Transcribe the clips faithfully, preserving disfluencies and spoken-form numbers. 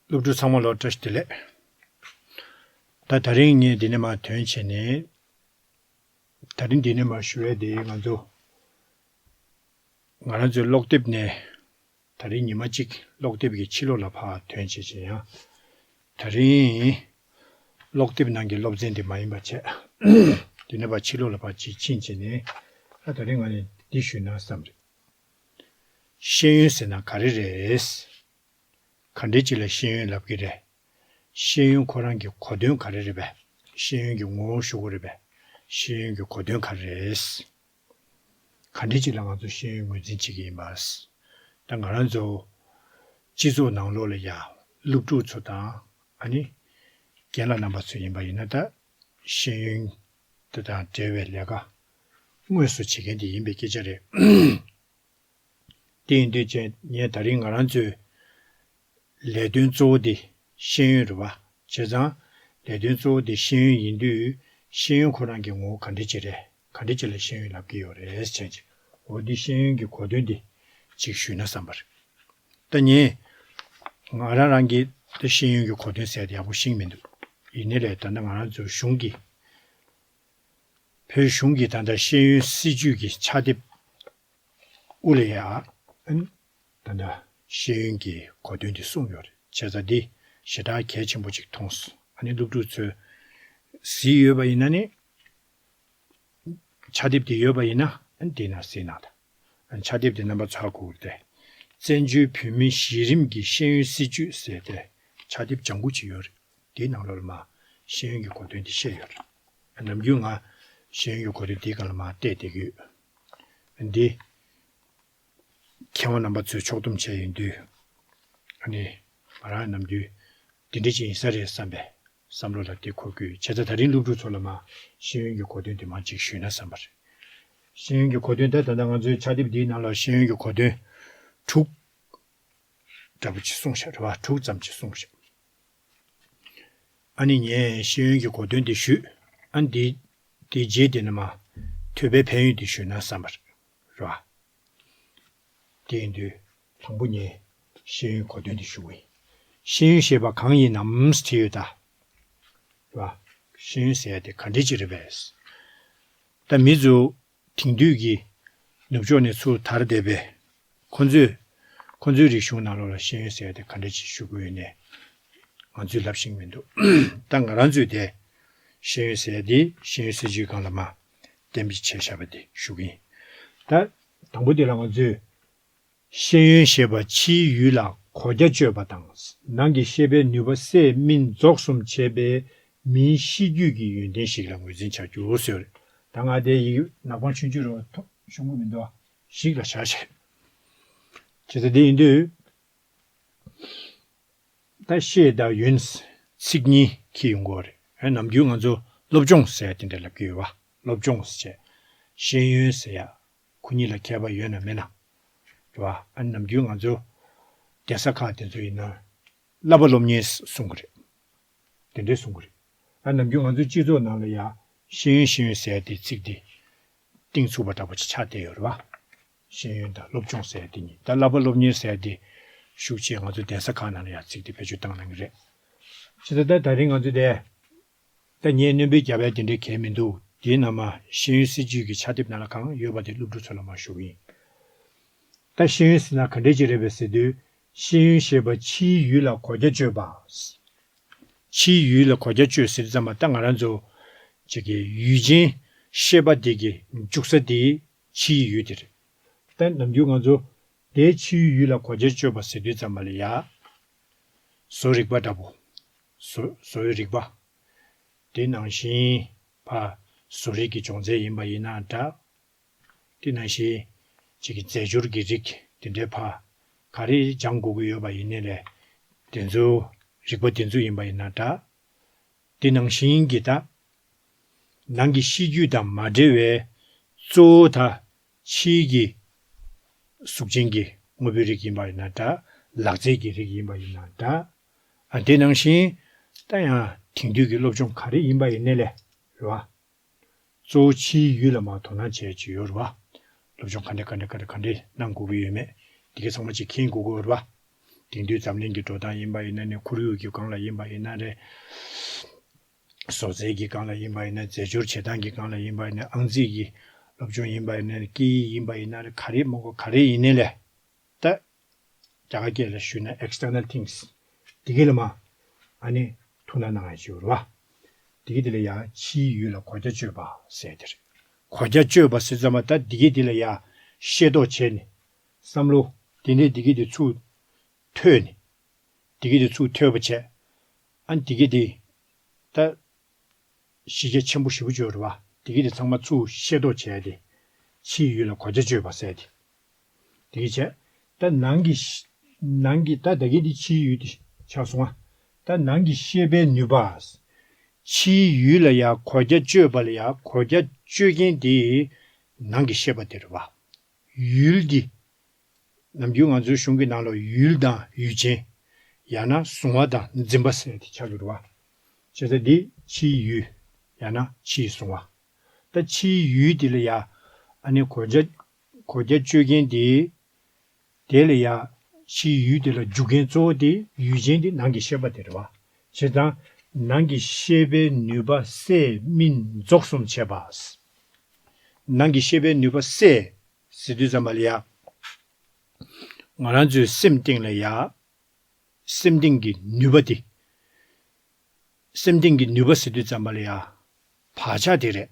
སློབ་ཕྲུག་ཚང་མ་ལ་བཀྲ་ཤིས་བདེ་ལེགས། ད་དེ་རིང་ངས་འདི་ནས་མར་ཐོན་བྱས་ནས། དེ་རིང་འདི་ནས་མར་ཞུ་ཡས་དེ་ང་ཚོ། ང་རང་ཚོའི་ཀློག་དེབ་ནས། དེ་རིང་ཉི་མ་གཅིག་ཀློག་དེབ་ཀྱི་ཕྱི་ལོགས་ལ་ཕར་ཐོན་བྱས་བྱས་ཡང་། དེ་རིང་ཀློག་དེབ་ནང་གི་སློབ་ཚན་དེ་མ་ཡིན་པ་བྱས། འདི་ནས་ཕར་ཕྱི་ལོགས་ལ་ཕར་ཅིག་ཕྱིན་བྱས་ནས། ཨ་དེ་རིང་ང་ནས་འདི་ཞུས་ན་བསམ་རེད། ཤེས་ཡོན་ཟེར་ན་ག་རེ་རེད། ག་འདྲས་ཅིག་ལ་ཤེས་ཡོན་ལབ་ཀྱི་རེད། ཤེས་ཡོན་ཁོ་རང་གི་གོ་དོན་ག་རེ་རེད་པས། ཤེས་ཡོན་གྱི་ངོ་བོ་ཞུ་དགོས་རེད་པས། ཤེས་ཡོན་གྱི་གོ་དོན་ག་རེ་རེད། ག་འདྲས་ཅིག་ལ་ང་ཚོ་ཤེས་ཡོན་ངོས་འཛིན་བྱེད་ཀྱི་ཡིན་པ། ད་ང་རང་ཚོ་སྤྱི་ཚོགས་ནང་ལོགས་ལ་ཡ་སློབ་ཕྲུག་ཚོ་དང་ཨ་ནི་རྒན་ལགས་རྣམ་པ་ཚོ་ཡིན་པ་ཡིན་ན། ད་ཤེས་ཡོན་དེ་དང་འབྲེལ་བའི་ལས་ཀ་དངོས་སུ་བྱེད་མཁན་དེ་ཡིན་པའི་སྐད་ཆ་རེད། དེ་ཡིན་དུས་ཅན་ངས་དེ་རིང་ང་རང་ཚོའི་ལས་དོན་གཙོ་བོ་དེ་ཤེས་ཡོན་རེད་པ། བྱས་ཙང་ལས་དོན་གཙོ་བོ་དེ་ཤེས་ཡོན་ཡིན་དུས། ཤེས་ཡོན་ཁོ་རང་གི་ངོ་བོ་ག་འདྲ་ཅིག་རེད། ག་འདྲ་ཅིག་ལ་ཤེས་ཡོན་ལབ་ཀྱི་ཡོད་རེད་བྱས་ཙང་། འོ་འདི་ཤེས་ཡོན་གྱི་གོ་དོན་དེ་ཅིག་ཞུས་ན་བསམ་པ་རེད། ད་ངས་ང་རང་རང་གི་ད་ཤེས་ཡོན་གྱི་གོ་དོན་ཟེར་དེ་ཡག་པོ་ཤེས་ཀྱི་མི་འདུག་ཡིན་ནའི་ལས་ད་ལྟ་ང་རང་ཚོའི་གཞུང་གི། བོད་གཞུང་གི་ད་ལྟ་ཤེས་ཡོན་སྲིད་བྱུས་ཀྱི་ཕྱག་དེབ་དབུ་ལ་ཡ། ཨན། ད་ལྟ་ཤེས་ཡོན་གྱི་གོ་དོན་དེ་གསུངས་ཡོད་རེད། བྱས་ཙང་འདི་ཞེ་དྲག་གལ་ཆེན་པོ་ཅིག་མཐོང་སོང་། ཨ་ནི་སློབ་ཕྲུག་ཚོས་གཟིགས་ཡོད་པ་ཡིན་ན་ནི། ཕྱག་དེབ་དེ་ཡོད་པ་ཡིན་ན་ཨ་ནི་དེའི་ནང་གཟིགས་གནང་དང་། ཨ་ནི་ཕྱག་དེབ་དེ་རྣམ་པ་ཚོ་ཧ་གོ་གི་རེད་དེ། བཙན་བྱོལ་བོད་མིའི་གཞི་རིམ་གྱི་ཤེས་ཡོན་སྲིད་བྱུས་ཟེར་ཏེ་ཕྱག་དེབ་ལྗང་གུ་ཅིག་ཡོད་རེད། དེའི་ནང་ལོགས་ལ་མར་ཤེས་ཡོན་གྱི་གོ་དོན་དེ་བཤད་ཡོད་རེད། ཨ་ནམ་རྒྱུན་ང་ཤེས་ཡོན་གྱི་གོ་དོན་དེའི་སྒང་ལ་མར་བལྟས་བསྡད་ཀྱི་ཡོད། ཨ་འདི། མཁས་དབང་རྣམ་པ་ཚོས་ཕྱོགས་བསྡོམས་བྱས་ཡོང་དུས། ཨ་ནི། ང་རང་ནམ་རྒྱུན། འདི་འདྲ་ཅིག་ཡིན་ས་རེད་བསམ་པའི་བསམ་བློ་ལ་དེ་འཁོར་དགོས། བྱས་ཙང་ད་རིང་སློབ་ཕྲུག་ཚོ་ལ་མར་ཤེས་ཡོན་གྱི་གོ་དོན་དེ་མར་ཅིག་ཞུས་ན་བསམ་པ་རེད། ཤེས་ཡོན་གྱི་གོ་དོན་ད་ད་ལྟ་ང་ཚོའི་ཕྱག་དེབ་འདིའི་ནང་ལ་ཤེས་ཡོན་གྱི་གོ་དོན་དྲུག་འདྲ་པོ་ཅིག་གསུངས་བཞག་རེད་བ། དྲུག་ཙམ་ཅིག་གསུངས་བཞག་ཨ་ནི་ངས་ཤེས་ཡོན་གྱི་གོ་དོན་དེ་ཞུས། ཨ་ནི་དེ་དེའི་རྗེས་དེ་ནས་མར་ཐོས་པའི་ཕན་ཡོན་དེ་ཞུས་ན་བསམ་པ་རེད་བ། དེ་ཡིན་དུས། དང་པོ་ངས་ཤེས་ཡོན་གོ་དོན་དེ་ཞུ་གི་ཡིན། ཤེས་ཡོན་ཞེས་པ་གང་ཡིན་ནམ་ཟེར་དུས་ད། རེད་བ། ཤེས་ཡོན་ཟེར་ཡ་དེ་ག་འདྲ་ཅིག་རེད་པས། ད་མི་ཚོ་དེང་དུས་ཀྱི་ནུབ་ཕྱོགས་ནས་ཚུར་དར་བསྡད་པའི་ཁོ་ཚོས། ཁོ་ཚོའི་རིག་གཞུང་ནང་ལོགས་ལ་ཤེས་ཡོན་ཟེར་ཡ་དེ་ག་འདྲ་ཅིག་ཞུ་དགོས་ཡོད་ནས། ང་ཚོས་ལབ་ཤེས་ཀྱི་མི་འདུག་ད་ང་རང་ཚོས་དེ་ཤེས་ཡོན་ཟེར་ཡ་དེ་ཤེས་ཡོན་སྲིད་བྱུས་སྒང་ལ་མར་གཏན་འབེབས་བྱས་བཞག་པ་དེ་ཞུ་གི་ཡིན། ད་དང་པོ་དེ་ལ་ང་ཚོས། ཤེས་ཡོན་ཞེས་པ་ཕྱིའི་ཡུལ་ལ་གོ་རྒྱ་སྤྱོད་པ་དང་། ནང་གི་ཤེས་པའི་ནུས་པ་སད་སྨིན་རྫོགས་གསུམ་བྱེད་པའི་མིའི་གཤིས་རྒྱུད་ཀྱི་ཡོན་ཏན་ཞིག་ལ་ངོས་འཛིན་བྱ་རྒྱུ་ཟེར། ད་ང་དེ་ཡི་ནག་པང་ཆུང་ཆུང་རུ་ཐོ་ཤོང་གི་མི་འདུག་ཞིག་ལ་བཞག་བྱས། བྱས་ཙང་དེ་ཡིན་དུས། ད་ཤེས་དང་ཡོན། ཚིག་གཉིས་འཁྱེར་ཡོང་གི་ཡོད་རེད། ཨ་ནམ་རྒྱུན་ང་ཚོ་སློབ་སྦྱོང་ཟེར་ཡ་དེ་འདྲ་ལབ་ཀྱི་ཡོད་བ། སློབ་སྦྱོང་ཟེར་བྱས། ཤེས་ཡོན་ཟེར་ཡ། ཁོ་གཉིས་ལ་ཁྱད་པར་ཡོད་ན་མེད་ན། རེད་བ། ཨ་ནམ་རྒྱུན་ང་ཚོ་གདན་ས་ཁག་དེ་ཚོ་ཡིན་ན། བསླབ་པ་སློབ་གཉེར་གསུང་གི་རེད། དེ་འདྲས་གསུང་གི་རེད། ཨ་ནམ་རྒྱུན་ང་ཚོའི་སྤྱི་ཚོགས་ནང་ལ་ཡ། ཤེས་ཡོན་ཤེས་ཡོན་ཟེར་ཡ་དེ་ཚིག་དེ་གཏིང་ཚུགས་པ་འདྲ་པོ་ཅིག་ཆགས་བསྡད་ཡོད་རེད་བ། ཤེས་ཡོན་དང་སློབ་སྦྱོང་ཟེར་ཡ་དེ་གཉིས། ད་བསླབ་པ་སློབ་གཉེར་ཟེར་ཡ་དེ་ཤུགས་ཆེ་ང་ཚོ་གདན་ས་ཁག་ནང་ལ་ཡ་ཚིག་དེ་བེད་སྤྱོད་བཏང་གནང་གི་རེད། བྱས་ཙང་ད་ད་རིང་ང་ཚོ་དེ། ད་ངས་སྣོན་པ་རྒྱབ་ཡ་དེ་འདྲའི་གལ་མི་འདུག་དེའི་ནང་མར་ཤེས་ཡོན་སྲིད་བྱུས་ཀྱི་ཕྱག་དེབ་ནང་ལ་གང་ཡོད་པ་དེ་སློབ་ཕྲུག་ཚོ་ལ་མར་ཞུ་གི་ཡིན། ད་ཤེས་ཡོན་ཟེར་ན་ག་འདྲས་ཅིག་རེད་པས་ཟེར་དུས། ཤེས་ཡོན་ཞེས་པ་ཕྱིའི་ཡུལ་ལ་གོ་རྒྱ་སྤྱོད་པ། ཕྱིའི་ཡུལ་ལ་གོ་རྒྱ་སྤྱོད་ཟེར་དུས་ཙམ་པ་ད་ང་རང་ཚོ་ཅིག་གི་ཡུལ་ཅན་ཤེས་པ་དེ་གི་འཇུག་ས་དེ་ཕྱིའི་ཡུལ་དེ་རེད། ད་ནམ་རྒྱུན་ང་ཚོ་དེ་ཕྱིའི་ཡུལ་ལ་གོ་རྒྱ་སྤྱོད་པ་ཟེར་དུས་ཙམ་པ་ལ་ཡ། བཟོ་རིག་པ་འདྲ་པོ། བཟོ་བཟོ་བའི་རིག་པ། དེ་ནང་བཞིན་ཕར་བཟོ་རིག་གི་སྦྱོང་ཚན་ཡིན་པ་ཡིན་ན་འདྲ། དེ་ནང་བཞིན་གཅིག་གི་རྫས་སྦྱོར་གྱི་རིགས་དེ་འདྲའི་ཕར་ག་རེ་སྦྱང་དགོས་ཀྱི་ཡོད་པ་ཡིན་ནའི་ལས། དེ་ཚོ་རིག་པ་དེ་ཚོ་ཡིན་པ་ཡིན་ན་འདྲ། དེ་ནང་བཞིན་གྱི་ད། ནང་གི་གཤིས་རྒྱུད་དང་མ་འབྲེལ་བའི་གཙོ་བོ་ད་ཕྱིའི་གི་གཟུགས་ཅན་གྱི་དངོས་པོའི་རིགས་ཡིན་པ་ཡིན་ན་འདྲ། ལག་རྩལ་གྱི་རིགས་ཡིན་པ་ཡིན་ན་འདྲ། ཨ་དེ་ནང་བཞིན་ད་ཡང་དེང་དུས་ཀྱི་སློབ་སྦྱོང་ག་རེ་ཡིན་པ་ཡིན་ནའི་ལས་རེད་བ། གཙོ་བོ་ཕྱིའི་ཡུལ་ལ་མར་དོ་སྣང་བྱེད་ཀྱི་ཡོད་རེད་བ། སློབ་སྦྱོང་ག་འདྲ་ག་འདྲ་ག་འདྲ་ག་འདྲ་གནང་དགོས་ཀྱི་ཡོད་མེད་དེ་ག་ཚང་མ་ཅིག་མཁྱེན་དགོས་ཀྱི་ཡོད་རེད་བ། དེང་དུས་འཛམ་གླིང་གི་འགྲོ་སྟངས་ཡིན་པ་ཡིན་ན་ནི། ཁོར་ཡུག་གི་སྒང་ལ་ཡིན་པ་ཡིན་ན་རེད། བཟོ་རྩལ་གྱི་སྒང་ལ་ཡིན་པ་ཡིན་ན། རྫས་སྦྱོར་བྱེད་སྟངས་ཀྱི་སྒང་ལ་ཡིན་པ་ཡིན་ན། ཨང་རྩིས་ཀྱི་སློབ་སྦྱོང་ཡིན་པ་ཡིན་ན་རེད། སྐད་ཡིག་ཡིན་པ་ཡིན་ན་རེད། ག་རེ་མང་པོ་ག་རེ་ཡིན་ནའི་ལས། ད་རྒྱ་གར་སྐད་ལ་ཞུས་ན་external things། དེ་གི་ལ་མ་ཨ་ནི་ཐུགས་སྣང་གནང་ཡ་ཅིག་ཡོད་རེད་བ། དེ་གི་དེ་ལ་ཡ་ཕྱིའི་ཡུལ་ལ་གོ་རྒྱ་བཅོས་པ་ཟེར་དེ་རེད། གོ་རྒྱ་བཅོས་པ་ཟེར་ཙམ་པ། ད་དེ་གི་དེ་ལ་ཡ་ཤེས་རྟོགས་བྱས་ནས། བསམ་བློ་དེ་ནས་དེ་གི་དེ་ཚུར་ཐོས་ནས། དེ་གི་དེ་ཚུར་ཐོས་པ་བྱས། ཨ་ནི་དེ་གི་དེ་ད་གཞི་རྒྱ་ཆེན་པོ་ཞེ་པོ་ཅིག་ཡོད་རེད་བ། དེ་གི་དེ་ཚང་མ་ཚུར་ཤེས་རྟོགས་བྱས་ཏེ། ཕྱིའི་ཡུལ་ལ་གོ་རྒྱ་བཅོས་པ་ཟེར་ཏེ། དེ་གི་བྱས། ད་ནང་གི་ཤ- ནང་གི་ད་ད་གི་དེ་ཕྱིའི་ཡུལ་དེ་ཆགས་སོང་ང་། ད་ནང་གི་ཤེས་པའི་ནུས་པ། ཕྱིའི་ཡུལ་ལ་ཡ་གོ་རྒྱ་བཅོས་པ་ལ་ཡ་གོ་རྒྱ་བཅོས་མཁན་དེ་ནང་གི་ཤེས་པ་དེ་རེད་བ། ཡུལ་འདི། ནམ་རྒྱུན་ང་ཚོའི་གཞུང་གི་ནང་ལ་ཡུལ་དང་ཡུལ་ཅན། ཡང་ན་གཟུང་བ་དང་འཛིན་པ་ཟེར་དེ་ཆགས་ཀྱི་རེད་བ། བྱས་ཙང་འདི་ཕྱིའི་ཡུལ། ཡང་ན་ཕྱིའི་གཟུང་བ། ད་ཕྱིའི་ཡུལ་འདི་ལ་ཡ་ཨ་ནི་གོ་རྒྱ་གོ་རྒྱ་བཅོས་མཁན་དེ། དེ་ལ་ཡ་ཕྱིའི་ཡུལ་དེ་ལ་འཇུག་མཁན་གཙོ་བོ་དེ་ཡུལ་ཅན་དེ་ནང་གི་ཤེས་པ་དེ་རེད་བ། བྱས་ཙང་ནང་གི་ཤེས་པའི་ནུས་པ་གསལ་སྨིན་རྫོགས་གསུམ་བྱེད་པ། ནང་གི་ཤེས་པའི་ནུས་པ་གསལ་ཟེར་དུས་ཙམ་པ་ལ་ཡ། ང་རང་ཚོའི་སེམས་སྟེང་ལ་ཡ། སེམས་སྟེང་གི་ནུས་པ་དེ། སེམས་སྟེང་གི་ནུས་པ་ཟེར་དུས་ཙམ་པ་ལ་ཡ། བག་ཆགས་དེ་རེད།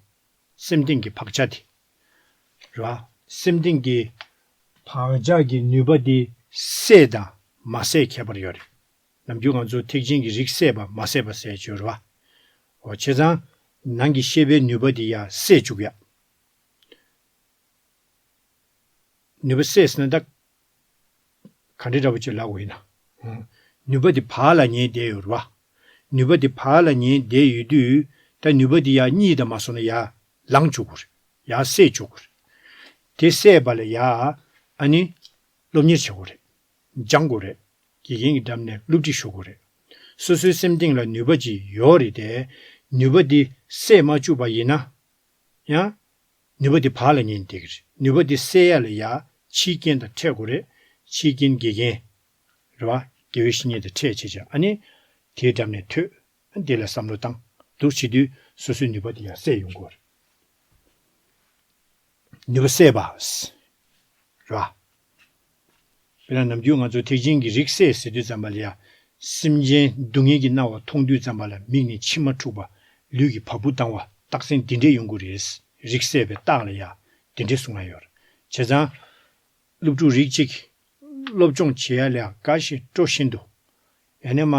སེམས་སྟེང་གི་བག་ཆགས་དེ། རེད་བ། སེམས་སྟེང་གི་བག་ཆགས་ཀྱི་ནུས་པ་དེ་གསལ་དང་མ་གསལ་ཁྱད་པར་ཡོད་རེད། ནམ་རྒྱུན་ང་ཚོ་ཐེག་ཆེན་གྱི་རིགས་གསལ་བ་མ་གསལ་བ་ཟེར་ཡ་ཅིག་ཡོད་རེད་བ། འོ་བྱས་ཙང་ནང་གི་ཤེས་པའི་ནུས་པ་དེ་ཡ་གསལ་བཅུག་ཡ། ནུས་པ་གསལ་ཟེར་ན་ད་ག་འདྲ་འདྲ་པོ་ཅིག་ལབ་དགོས་ཡིན་ན། ནུས་པ་དེ་བག་ལ་ཉལ་བསྡད་ཡོད་རེད་བ། ནུས་པ་དེ་བག་ལ་ཉལ་བསྡད་ཡོད་དུས། ད་ནུས་པ་དེ་ཡར་གཉིད་དང་མ་སོང་ན་ཡར་ལངས་བཅུག་དགོས་རེད། ཡར་སད་བཅུག་དགོས་རེད། དེ་སད་པ་ལ་ཡར་ཨ་ནི་སློབ་གཉེར་བྱེད་དགོས་རེད། སྦྱང་དགོས་རེད། དགེ་རྒན་གྱི་འགྲམ་ནས་སློབ་ཁྲིད་ཞུ་དགོས་རེད། སོ་སོའི་སེམས་གཏིང་ལ་ནུས་པ་ཅིག་ཡོད་རེད་དེ། ནུས་པ་དེ་སད་མ་བཅུག་པ་ཡིན་ན། ཡང་། ནུས་པ་དེ་བག་ལ་ཉལ་བསྡད་ཀྱི་རེད། ནུས་པ་དེ་སད་ཡ་ལ་ཡ། ཕྱིའི་རྐྱེན་དང་འཕྲད་དགོས་རེད། ཕྱིའི་རྐྱེན་དགེ་རྒན། རེད་བ། དགེ་བའི་བཤེས་གཉེན་དང་འཕྲད་བྱས་བྱས་ཨ་ནི། དེའི་འགྲམ་ནས་ཐོས། ཨ་ནི་དེ་ལ་བསམ་བློ་བཏང་། འདུག་བྱེད་དུས་སོ་སོའི་ནུས་པ་དེ་ཡང་སད་ཡོང་གི་ཡོད་རེད། ནུས་པ་སད་པ། རེད་བ། དཔེར་ན་ནམ་རྒྱུན་ང་ཚོ་ཐེག་ཆེན་གྱི་རིགས་སད་ཟེར་དུས་ཙམ་པ་ལ་ཡ། སེམས་ཅན་སྡུག་བསྔལ་གྱི་སྣང་བ་མཐོང་དུས་ཙམ་པ་ལ་མིག་ནས་མཆི་མ་འཁྲུག་པ། ལུས་ཀྱི་བ་སྤུ་ལྡང་བ། རྟགས་མཚན་འདི་འདྲས་ཡོང་གི་རེད། རིགས་སད་པའི་རྟགས་ལ་ཡ། འདི་འདྲས་གསུང་ཡ་ཡོད་རེད། བྱས་ཙང་། སློབ་ཕྲུག་རིགས་གཅིག་སློབ་སྦྱོང་བྱེད་ཡ་ལ་ཡ་དགའ་བཞིན་སྤྲོ་བཞིན་དུ། ཡང་ན་མ།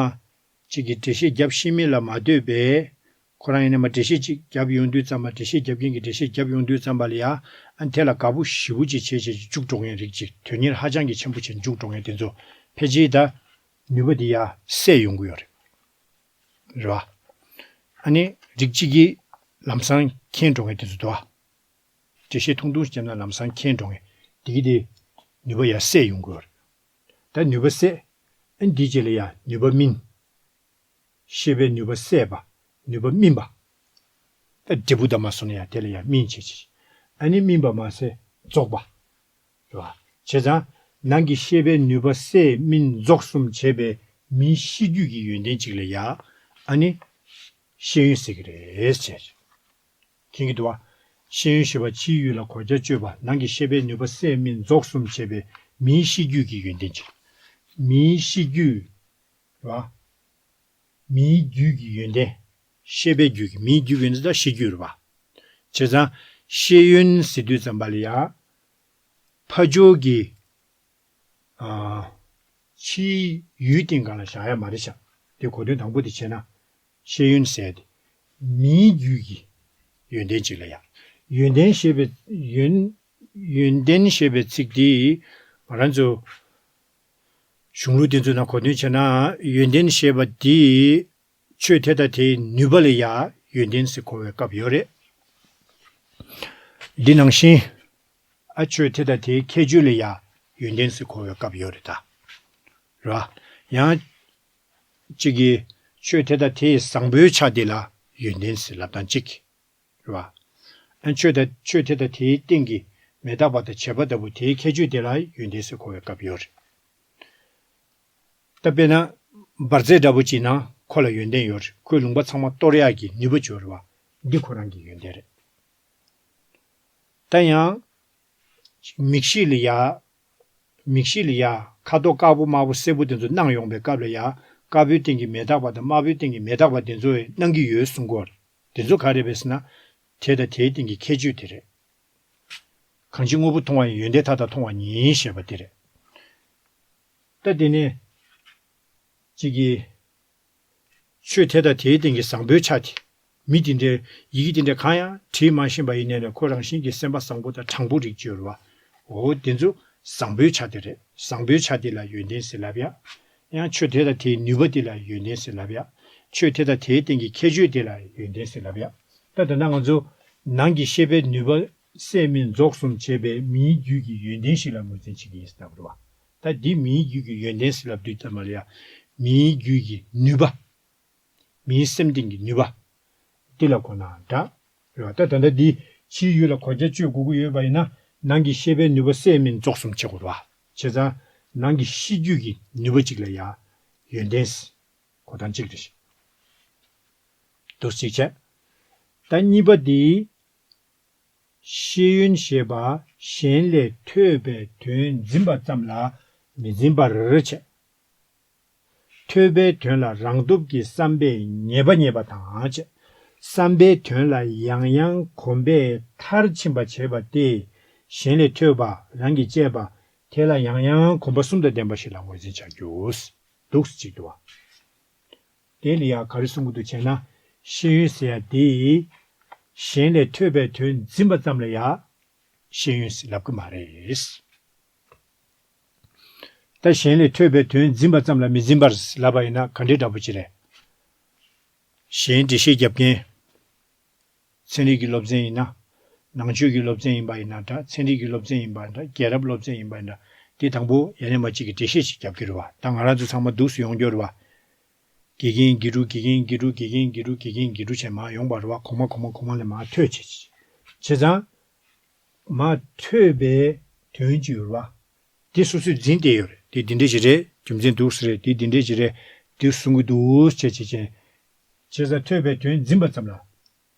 གཅིག་གིས་འགྲེལ་བཤད་རྒྱབ་ཤེས་མིན་ལ་མ་ལྟོས་པའི། ཁོ་རང་ཡིན་ན་མ་འགྲེལ་བཤད་ཅིག་རྒྱབ་ཡོང་དུས་ཙམ་པ། འགྲེལ་བཤད་རྒྱབ་མཁན་གྱིས་འགྲེལ་བཤད་རྒྱབ་ཡོང་དུས་ཙམ་པ་ལ་ཡ། ཨ་དེ་ལ་དགའ་པོ་ཞེ་པོ་ཅིག་བྱས་བྱས་ཅིག་འཇུག་འགྲོ་མཁན་རིགས་ཅིག་དོན་གཉེར་ཧ་ཅང་གི་ཆེན་པོ་བྱས་འཇུག་འགྲོ་མཁན་དེ་ཚོ། ཕལ་ཆེར་ད། ནུས་པ་འདི་ཡ་སད་ཡོང་གི་ཡོད་རེད། རེད་བ། ཨ་ནི་རིགས་གཅིག་གིས་ལམ་སང་མཁྱེན་འགྲོ་མཁན་དེ་ཚོ་འདུག་བ། འགྲེལ་བཤད་ཐུང་ཐུང་ཞིག་བརྒྱབ་ན་ལམ་སང་མཁྱེན་འགྲོ་མཁན། དེ་གི་དེ། ནུས་པ་ཡ་སད་ཡོང་གི་ཡོད་རེད། ད་ནུས་པ་སད། ཨ་ནི་འདིའི་རྗེས་ལ་ཡ་ནུས་པ་སྨིན། ཤེས་པའི་ནུས་པ་སད་པ། ནུས་པ་སྨིན་པ། ད་འབྲས་བུ་དང་མ་སོང་ན་ཡང་དེ་ལ་ཡང་སྨིན་བྱེད་ཅིག་ཨ་ནི་སྨིན་པ་མ་ཟད་རྫོགས་པ། རེད་བ། བྱས་ཙང་ནང་གི་ཤེས་པའི་ནུས་པ་སད་སྨིན་རྫོགས་གསུམ་བྱེད་པའི་མིའི་ཤེས་རྒྱུད་ཀྱི་ཡོན་ཏན་ཅིག་ལ་ཡ། ཨ་ནི། ཤེས་ཡོན་ཟེར་གྱི་རེད་ཟེར། མཁྱེན་གྱི་འདུག་བ། ཤེས་ཡོན་ཞེས་པ་ཕྱིའི་ཡུལ་ལ་གོ་རྒྱ་བཅོས་པ། ནང་གི་ཤེས་པའི་ནུས་པ་སད་སྨིན་རྫོགས་གསུམ་བྱེད་པའི་མིའི་ཤེས་རྒྱུད་ཀྱི་ཡོན་ཏན་ཅིག་མིའི་ཤེས་རྒྱུད། རེད་བ། མིའི་རྒྱུད་ཀྱི་ཡོན་ཏན། ཤེས་པའི་རྒྱུད་ཀྱི། མིའི་རྒྱུད་ཀྱི་ཡོན་ཏན་ད་ཤེས་རྒྱུད་རེད་བ། བྱས་ཙང་ཤེས་ཡོན་ཟེར་དུས་ཙམ་པ་ལ་ཡ། ཕ་ཇོ་གི། ཨ། ཕྱིའི་ཡུལ་སྟེང་སྒང་ལ་བཞག་ཡ་མ་རེད་ཤག་དེ་གོ་དོན་དང་པོ་དེ་བྱས་ན། ཤེས་ཡོན་ཟེར་ཏེ། མིའི་རྒྱུད་ཀྱི་ཡོན་ཏན་ཅིག་ལ་ཡ། ཡོན་ཏན་ཞེས་པའི་ཡོན། ཡོན་ཏན་ཞེས་པའི་ཚིག་དེ་ང་རང་ཚོ་གཞུང་ལུགས་དེ་ཚོའི་ནང་གོ་དོན་བྱས་ན། ཡོན་ཏན་ཞེས་པ་དེ་ཆོས་དེ་དང་དེའི་ནུས་པ་ལ་ཡ་ཡོན་ཏན་ཟེར་གོ་བའི་སྐབས་ཡོད་རེད། འདི་ནང་བཞིན། ཨ་ཆོས་དེ་དང་དེའི་ཁྱད་ཆོས་ལ་ཡ་ཡོན་ཏན་ཟེར་གོ་བའི་སྐབས་ཡོད་རེད་ད། རེད་བ། ཡང་། གཅིག་གིས་ཆོས་དེ་དང་དེའི་བཟང་པོའི་ཆ་དེ་ལ་ཡོན་ཏན་ཟེར་ལབ་སྟངས་གཅིག་རེད་བ། ཨ་ཆོས་དང་ཆོས་དེ་དང་དེའི་སྟེང་གི་མི་རྟག་པ་དང་བྱེད་པ་ལྟ་བུ་དེའི་ཁྱད་ཆོས་དེ་ལ་ཡོན་ཏན་ཟེར་གོ་བའི་སྐབས་ཡོད་རེད། ད་དཔེར་ན་འབར་རྫས་འདྲ་པོ་ཅིག་ན་ཁོ་ལ་ཡོན་ཏན་ཡོད་རེད། ཁོའི་ལུང་པ་ཚང་མ་གཏོར་ཡག་གི་ནུས་པ་ཅིག་ཡོད་རེད་བ། འདི་ཁོ་རང་གི་ཡོན་ཏན་རེད། ད་ཡང་མིག་ཤེས་ལ་ཡ། མིག་ཤེས་ལ་ཡ། ཁ་དོག་དཀར་པོ་དམར་པོ་སེར་པོ་དེ་ཚོ་སྣང་ཡོང་པའི་སྐབས་ལ་ཡ། དཀར་པོའི་སྟེང་གི་མེ་སྟག་པ་དང་དམར་པོའི་སྟེང་གི་མེ་སྟག་པ་དེ་ཚོ་སྣང་གི་ཡོད་གསུང་གི་ཡོད་རེད། དེ་ཚོ་ག་རེ་རེད་ཟེར་ན། དེ་དང་དེའི་སྟེང་གི་ཁྱད་ཆོས་དེ་རེད། གང་ཕྱིར་དངོས་པོ་མཐོང་བ་ཡི་ཡོན་ཏན་མཐའ་དག་མཐོང་བ་ཉིད་ཞེས་པ་དེ་རེད། ད་དེ་ནས་གཅིག་གིས། ཆོས་དེ་དང་དེའི་སྟེང་གི་བཟང་པོའི་ཆ་དེ། མི་དེ་འདྲའི་ཡི་གེ་དེ་འདྲ་གང་ཡང་བྲིས་མ་ཤེས་པ་ཡིན་ནའི་ལས་ཁོ་རང་བཞིན་གྱིས་སེམས་པ་བཟང་པོ་དང་དྲང་པོ་རིགས་ཅིག་ཡོད་རེད་བ། འོ་དེ་ཚོ་བཟང་པོའི་ཆ་དེ་རེད། བཟང་པོའི་ཆ་དེ་ལ་ཡོན་ཏན་ཟེར་ལབ་ཡ། ཡང་ཆོས་དེ་དང་དེའི་ནུས་པ་དེ་ལ་ཡོན་ཏན་ཟེར་ལབ་ཡ། ཆོས་དེ་དང་དེའི་སྟེང་གི་ཁྱད་ཆོས་དེ་ལ་ཡོན་ཏན་ཟེར་ལབ་ཡ། ད་ད་ལྟ་ང་ཚོ་ནང་གི་ཤེས་པའི་ནུས་པ་སད་མི་རྫོགས་གསུམ་བྱེད་པའི་མིའི་རྒྱུད་ཀྱི་ཡོན་ཏན་ཞིག་ལ་ངོས་འཛིན་བྱེད་ཀྱི་ཡིན་ཟེར་ལབ་རེད་བ། ད་འདི་མིའི་རྒྱུད་ཀྱི་ཡོན་ཏན་ཟེར་ལབ་དུས་ཙམ་པ་ལ་ཡ། མིའི་རྒྱུད་ཀྱི་ནུས་པ། མིའི་སེམས་གཏིང་གི་ནུས་པ། འདི་ལ་གོ་ན་འདྲ། རེད་བ། ད་ད་ལྟ་འདི་ཕྱིའི་ཡུལ་ལ་གོ་རྒྱ་སྤྱོད་དགོས་ཀྱི་ཡོད་པ་ཡིན་ན། ནང་གི་ཤེས་པའི་ནུས་པ་སད་མི་རྫོགས་གསུམ་བྱེད་དགོས་རེད་བ། བྱས་ཙང་ནང་གི་ཤེས་རྒྱུད་ཀྱི་ནུས་པ་གཅིག་ལ་ཡ། ཡོན་ཏན་ཟེར། གོ་སྟངས་གཅིག་རེད། འདུག་གཅིག་བྱས། ད་གཉིས་པ་འདི། ཤེས་ཡོན་ཞེས་པ་གཞན་ལས་ཐོས་པའི་དོན་འཛིན་པ་ཙམ་ལ་མི་འཛིན་པར་བྱེད། ཐོས་པའི་དོན་ལ་རང་སྟོབས་ཀྱིས་བསམ་པས་ངེས་པ་རྙེད་པ་དང་བཅས། བསམ་པའི་དོན་ལ་ཡང་ཡང་གོམས་པས་མཐར་ཕྱིན་པ་བྱེད་པ་སྟེ། གཞན་ལས་ཐོས་པ་རང་གིས་དཔྱད་པ་དེ་ལ་ཡང་ཡང་གོམས་པ་གསུམ་དང་ལྡན་པ་ཞིག་ལ་ངོས་འཛིན་བྱ་རྒྱུ། འདུག་ཅིག་འདུག་བ། དེ་ལ་ཡང་ག་རེ་གསུང་གི་འདུག་བྱས་ན། ཤེས་ཡོན་ཟེར་ཡ་དེ། གཞན་ལས་ཐོས་པའི་དོན་འཛིན་པ་ཙམ་ལ་ཡ། ཤེས་ཡོན་ཟེར་ལབ་གི་མ་རེད། ད་གཞན་ལས་ཐོས་པའི་དོན་འཛིན་པ་ཙམ་ལ་མི་འཛིན་པར་ལབ་པ་ཡིན་ན་ག་འདྲའི་འདྲ་པོ་ཅིག་རེད། གཞན་འགྲེལ་བཤད་རྒྱབ་མཁན། ཚན་རིག་གི་སློབ་ཚན་ཡིན་ན། ནང་ཆོས་ཀྱི་སློབ་ཚན་ཡིན་པ་ཡིན་ན་འདྲ། ཚན་རིག་གི་སློབ་ཚན་ཡིན་པ་འདྲ། རྒྱལ་རབས་སློབ་ཚན་ཡིན་པ་འདྲ། དེ་དང་པོ་ཡ་ནས་མ་གཅིག་གི་འགྲེལ་བཤད་ཅིག་རྒྱབ་ཀྱི་རེད་བ། ད་ང་རང་ཚོ་ཚང་མ་འདུག་སེ་ཡོང་རྒྱུ་རེད་བ། དགེ་རྒན་དགེ་ཕྲུག་དགེ་རྒན་དགེ་ཕྲུག་དགེ་རྒན་དགེ་ཕྲུག་དགེ་རྒན་དགེ་ཕྲུག་བྱས་མར་ཡོང་བ་རེད་བ། གོང་མ་གོང་མ་གོང་མ་ལས་མར་ཐོས་བྱས་བྱས། བྱས་ཙང་། མར་ཐོས་པའི་དོན་གཅིག་ཡོད་རེད་བ། དེ་སོ་སོས་འཛིན་བསྡད་ཡོད་རེད། དེ་འདི་འདྲ་ཞིག་རེད། རྒྱུ་མཚན་འདུག་སེ་རེད། དེ་འདི་འདྲ་ཞིག་རེད། དེ་གསུང་གི་འདུག་བྱས་བྱས་བྱས། བྱས་ཙང་ཐོས་པའི་དོན་འཛིན་པ་ཙམ་ལ།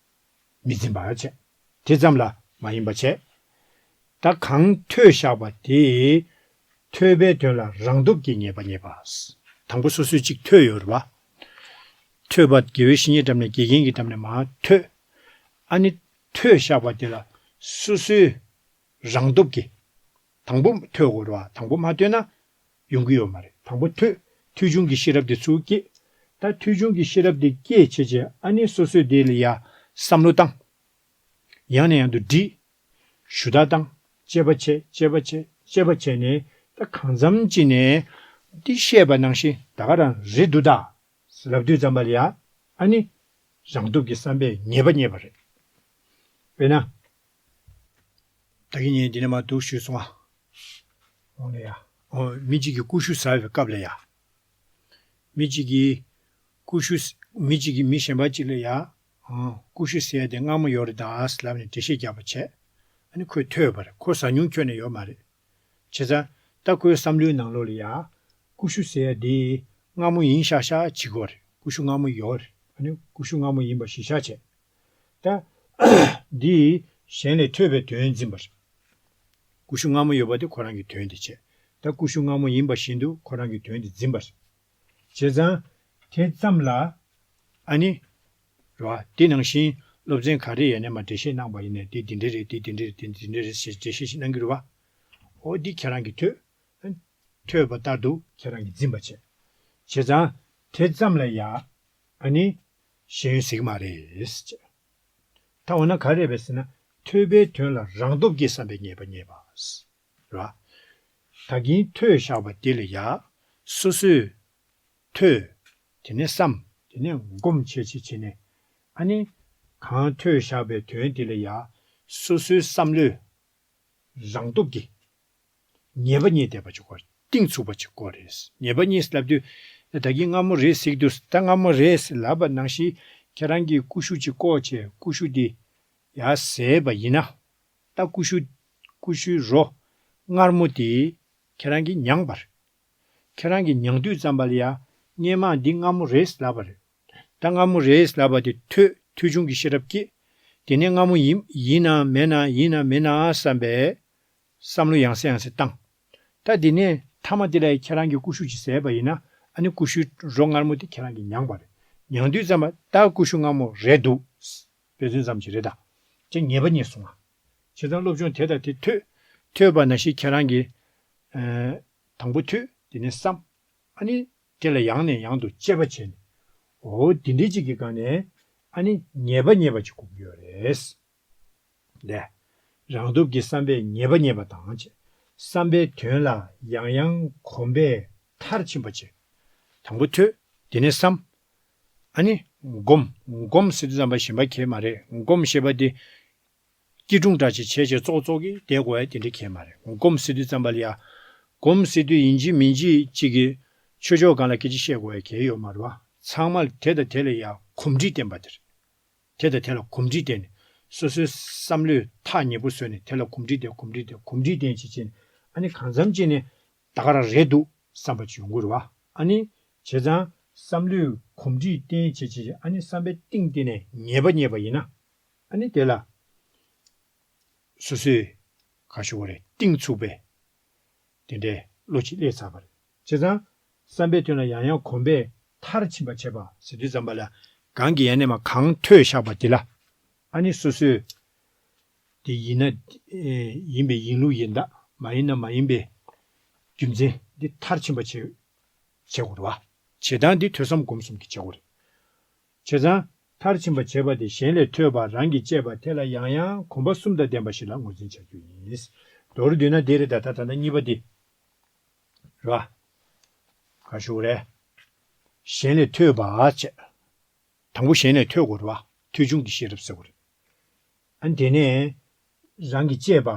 མི་འཛིན་པར་བྱེད། དེ་ཙམ་ལ་མ་ཡིན་པ་བྱེད། ད་གང་ཐོས་བཞག་པ་དེ། ཐོས་པའི་དོན་ལ་རང་སྟོབས་ཀྱིས་ངེས་པ་རྙེད་པ། དང་པོ་སོ་སོས་གཅིག་ཐོས་ཡོད་རེད་བ། ཐོས་པ་དགེ་བའི་བཤེས་གཉེན་འགྲམ་ནས་དགེ་རྒན་གྱི་འགྲམ་ནས་མར་ཐོས། ཨ་ནི་ཐོས་བཞག་པ་དེ་ལ་སོ་སོའི་རང་སྟོབས་ཀྱིས། དང་པོ་ཐོས་དགོས་རེད་བ། དང་པོ་མ་ཐོས་ན་ཡོང་གི་ཡོད་མ་རེད། དང་པོ་ཐོས། ཐོས་བྱུང་གི་ཤེས་རབ་དེ་ཚུར་སྐྱེས། ད་ཐོས་བྱུང་གི་ཤེས་རབ་དེ་སྐྱེས་བྱས་བྱས་ཨ་ནི་སོ་སོས་དེ་ལ་ཡ་བསམ་བློ་བཏང་། ཡང་ནས་ཡང་དུ་འདྲི། ཞུ་དག་བཏང་། དཔྱད་པ་བྱས། དཔྱད་པ་བྱས། དཔྱད་པ་བྱས་ནས་ད་གང་འཚམ་ཅིག་ནས་འདི་བཤད་པ་ནང་བཞིན་ད་ག་རང་རེད་འདུག་ད་ལབ་དུས་ཙམ་པ་ལ་ཡ། ཨ་ནི་རང་སྟོབས་ཀྱིས་བསམ་པས་ངེས་པ་རྙེད་པ་རེད། དཔེར་ན། ད་གིན་ངས་འདི་ནས་མར་འདུག་ཞུས་སོང་ཨ། འོང་ལེ་ཡ། ཨོ། མི་གཅིག་གིས་ཀུ་ཤུ་ཟ་བའི་སྐབས་ལ་ཡ། མི་གཅིག་གིས་ཀུ་ཤུ། མི་གཅིག་གིས་མི་གཞན་པ་གཅིག་ལ་ཡ། ཨོ། ཀུ་ཤུ་ཟེར་ཡ་དེ་མངར་མོ་ཡོད་རེད་ད་ལབ་ནས་འགྲེལ་བཤད་རྒྱབ་པ་བྱས། ཨ་ནི་ཁོས་ཐོས་པ་རེད། ཁོ་ཟ་མྱོང་ཁྱོན་ནས་ཡོད་མ་རེད། བྱས་ཙང་ད་ཁོའི་བསམ་བློའི་ནང་ལོགས་ལ་ཡ། ཀུ་ཤུ་ཟེར་ཡ་དེ་མངར་མོ་ཡིན་ཤག་ཤག་བྱེད་ཀྱི་ཡོད་རེད། ཀུ་ཤུ་མངར་མོ་ཡོད་རེད། ཨ་ནི་ཀུ་ཤུ་མངར་མོ་ཡིན་པ་གཞི་བཞག་བྱས། ད། འདི་གཞན་ལས་ཐོས་པའི་དོན་འཛིན་པ་རེད། ཀུ་ཤུ་མངར་མོ་ཡོད་པ་དེ་ཁོ་རང་གི་དོན་དེ་བྱས། ད་ཀུ་ཤུ་མངར་མོ་ཡིན་པ་བཞིན་དུ་ཁོ་རང་གི་དོན་དེ་འཛིན་པ་རེད། བྱས་ཙང་། དེ་ཙམ་ལ། ཨ་ནི། རེད་བ། དེ་ནང་བཞིན་སློབ་ཚན་ག་རེ་ཡས་ནས་མར་འགྲེལ་བཤད་གནང་པ་ཡིན་ནའི་དེ་འདི་འདྲ་རེད། དེ་འདི་འདྲ་རེད། དེ་འདི་འདྲ་རེད་ཟེར་འགྲེལ་བཤད་ཞིག་གནང་གི་རེད་བ། འོ་འདི་ཁྱེད་རང་གིས་ཐོས། ཐོས་པ་ལྟར་དུ་ཁྱེད་རང་གིས་འཛིན་པ་བྱས། བྱས་ཙང་དེ་ཙམ་ལ་ཡ། ཨ་ནི། ཤེས་ཡོན་ཟེར་གི་མ་རེད་ཅེས། ད་འོ་ན་ག་རེ་རེད་པས་ཟེར་ན། ཐོས་པའི་དོན་ལ་རང་སྟོབས་ཀྱིས་བསམ་པས་ངེས་པ་རྙེད་པ། རེད་བ། ད་གིན་ཐོས་བཞག་པ་དེ་ལ་ཡ། སོ་སོས། ཐོས། དེ་ནས་བསམ། དེ་ནས་སྒོམ་བྱས་བྱས་བྱས་ནས། ཨ་ནི། གང་ཐོས་བཞག་པའི་དོན་དེ་ལ་ཡ། སོ་སོའི་བསམ་བློས། རང་སྟོབས་ཀྱིས། ངེས་པ་རྙེད་བསྡད་པ་ཅིག་དགོས་རེད། གཏིང་ཚུགས་པ་ཅིག་དགོས་རེད། ངེས་པ་རྙེད་ལབ་དུས། ད་གིན་མངར་མོ་རེད་ཟེར་གྱི་འདུག་ད་མངར་མོ་རེད་ལབ་པ་ནང་བཞིན། ཁྱེད་རང་གིས་ཀུ་ཤུ་ཅིག་བཀོག་བྱས་ཀུ་ཤུ་དེ་ཡར་བཟས་པ་ཡིན་ན། ད་ཀུ་ཤུ། ཀུ་ཤུའི་རོ། མངར་མོ་དེ། ཁྱེད་རང་གིས་མྱངས་པ་རེད། ཁྱེད་རང་གིས་མྱང་དུས་ཙམ་པ་ལ་ཡ་སྔས་མ་འདི་སྔ་མོ་རེད་ལབ་པ་རེད། ད་སྔ་མོ་རེད་ལབ་པ་དེ་ཐོས་ཐོས་བྱུང་གི་ཤེས་རབ་སྐྱེས། དེ་ནས་སྔ་མོ་ཡིན་ཡིན་ན་མེད་ན་ཡིན་ན་མེད་ན་བསམ་པའི་བསམ་བློ་ཡང་སེ་ཡང་སེ་བཏང་། ད་དེ་ནས་མཐའ་མ་དེ་ལ་ཁྱེད་རང་གིས་ཀུ་ཤུ་ཅིག་བཟས་པ་ཡིན་ན། ཨ་ནི་ཀུ་ཤུའི་རོ་མངར་མོ་དེ་ཁྱེད་རང་གིས་མྱངས་པ་རེད། མྱང་དུས་ཙམ་པ་ད་ཀུ་ཤུ་མངར་མོ་རེད་འདུག་དཔེ་མཚོན་ཙམ་ཅིག་རེད་ད། ཅེས་ངེས་པ་རྙེད་སོང་ང་། བྱས་ཙང་སློབ་སྦྱོང་དེ་དང་དེ་ཐོས། ཐོས་པ་ནང་བཞིན་ཁྱེད་རང་གིས་ཨ་དང་པོ་ཐོས། དེ་ནས་བསམ། ཨ་ནི་དེ་ལ་ཡང་ནས་ཡང་དུ་དཔྱད་པ་བྱས་ནས། འོ་དེ་འདྲའི་ཅིག་གི་སྒང་ནས་ཨ་ནི་ངེས་པ་རྙེད་པ་ཅིག་དགོས་ཀྱི་ཡོད་རེད། ལས། རང་སྟོབས་ཀྱིས་བསམ་པས་ངེས་པ་རྙེད་པ་དང་བཅས། བསམ་པའི་དོན་ལ་ཡང་ཡང་གོམས་པས་མཐར་ཕྱིན་པ་བྱེད། དང་པོ་ཐོས། དེ་ནས་བསམ། ཨ་ནི་སྒོམ། སྒོམ་ཟེར་དུས་ཙམ་པ་གཞན་པ་གལ་མ་རེད། སྒོམ་ཞེས་པ་དེ་སྐྱིལ་ཀྲུང་འདྲ་ཅིག་བྱས་བྱས་ཙོག་ཙོག་གིས་བསྡད་དགོས་ཡ་དེ་འདྲ་གལ་མ་རེད། སྒོམ་ཟེར་དུས་ཙམ་པ་ལ་ཡ། སྒོམ་ཟེར་དུས་ཡིན་གཅིག་མིན་གཅིག་ཅིག་གིས་ཆོས་ཕྱོགས་སྒང་ལ་སྐད་ཆ་བཤད་དགོས་ཡ་གལ་ཡོད་མ་རེད་བ། ཚང་མ་དེ་དང་དེ་ལ་ཡ་གོམས་འདྲིས་བསྟེན་པ་དེ་རེད། དེ་དང་དེ་ལ་གོམས་འདྲིས་བསྟེན་ནས་སོ་སོའི་བསམ་བློའི་ཐག་ཉེ་པོ་བཟོས་ནས། དེ་ལ་གོམས་འདྲིས་བསྟེན། གོམས་འདྲིས་བསྟེན། གོམས་འདྲིས་བསྟེན་བྱེད་བྱེད་ནས། ཨ་ནི་གང་འཚམ་ཅིག་ནས་ད་ག་རང་རེད་འདུག་བསམ་པ་ཅིག་ཡོང་གི་རེད་བ། ཨ་ནི་བྱས་ཙང་བསམ་བློའི་གོམས་འདྲིས་བསྟེན་བྱེད་བྱེད། ཨ་ནི་བསམ་པའི་གཏིང་དེ་ནས་ངེས་པ་རྙེད་པ་ཡིན་ན། ཨ་ནི་དེ་ལ་སོ་སོའི་ག་ཞུ་བ་རེད། གཏིང་ཚུགས་པའི་དེ་འདྲའི་བློ་ཅིག་སླེབས་ཚར་བ་རེད། བྱས་ཙང་བསམ་པའི་དོན་ལ་ཡང་ཡང་གོམས་པས་མཐར་ཕྱིན་པ་བྱེད་པ་ཟེར་དུས་ཙམ་པ་ལ། གང་གི་ཡང་ནས་མ་གང་ཐོས་བཞག་པ་དེ་ལ། ཨ་ནི་སོ་སོས་དེ་ཡིན་ན་ཨེ་ཡིན་པའི་ཡིན་ལུགས་ཡིན་དང་། མ་ཡིན་ན་མ་ཡིན་པའི་རྒྱུ་མཚན་འདི་མཐར་ཕྱིན་པ་བྱེད་བྱེད་དགོས་རེད་བ། བྱེད་སྟངས་འདི་ཐོས་བསམ་སྒོམ་གསུམ་གྱིས་བྱེད་དགོས་རེད། བྱས་ཙང་མཐར་ཕྱིན་པ་བྱེད་པ་དེ་གཞན་ལས་ཐོས་པ། རང་གིས་དཔྱད་པ། དེ་ལ་ཡང་ཡང་གོམས་པ་གསུམ་དང་ལྡན་པ་ཞིག་ལ་ངོས་འཛིན་བྱ་རྒྱུ་ཡིན། མདོར་བསྡུས་ན་འདི་རེད་ད། ད་ད་ལྟ་གཉིས་པ་འདི་རེད་བ། ག་ཞུ་རེད། གཞན་ལས་ཐོས་པ་བྱས། དང་པོ་གཞན་ལས་ཐོས་དགོས་རེད་བ། ཐོས་བྱུང་གི་ཤེས་རབ་ཟེར་དགོས་རེད། ཨ་ནི་དེ་ནས་རང་གིས་དཔྱད་པ་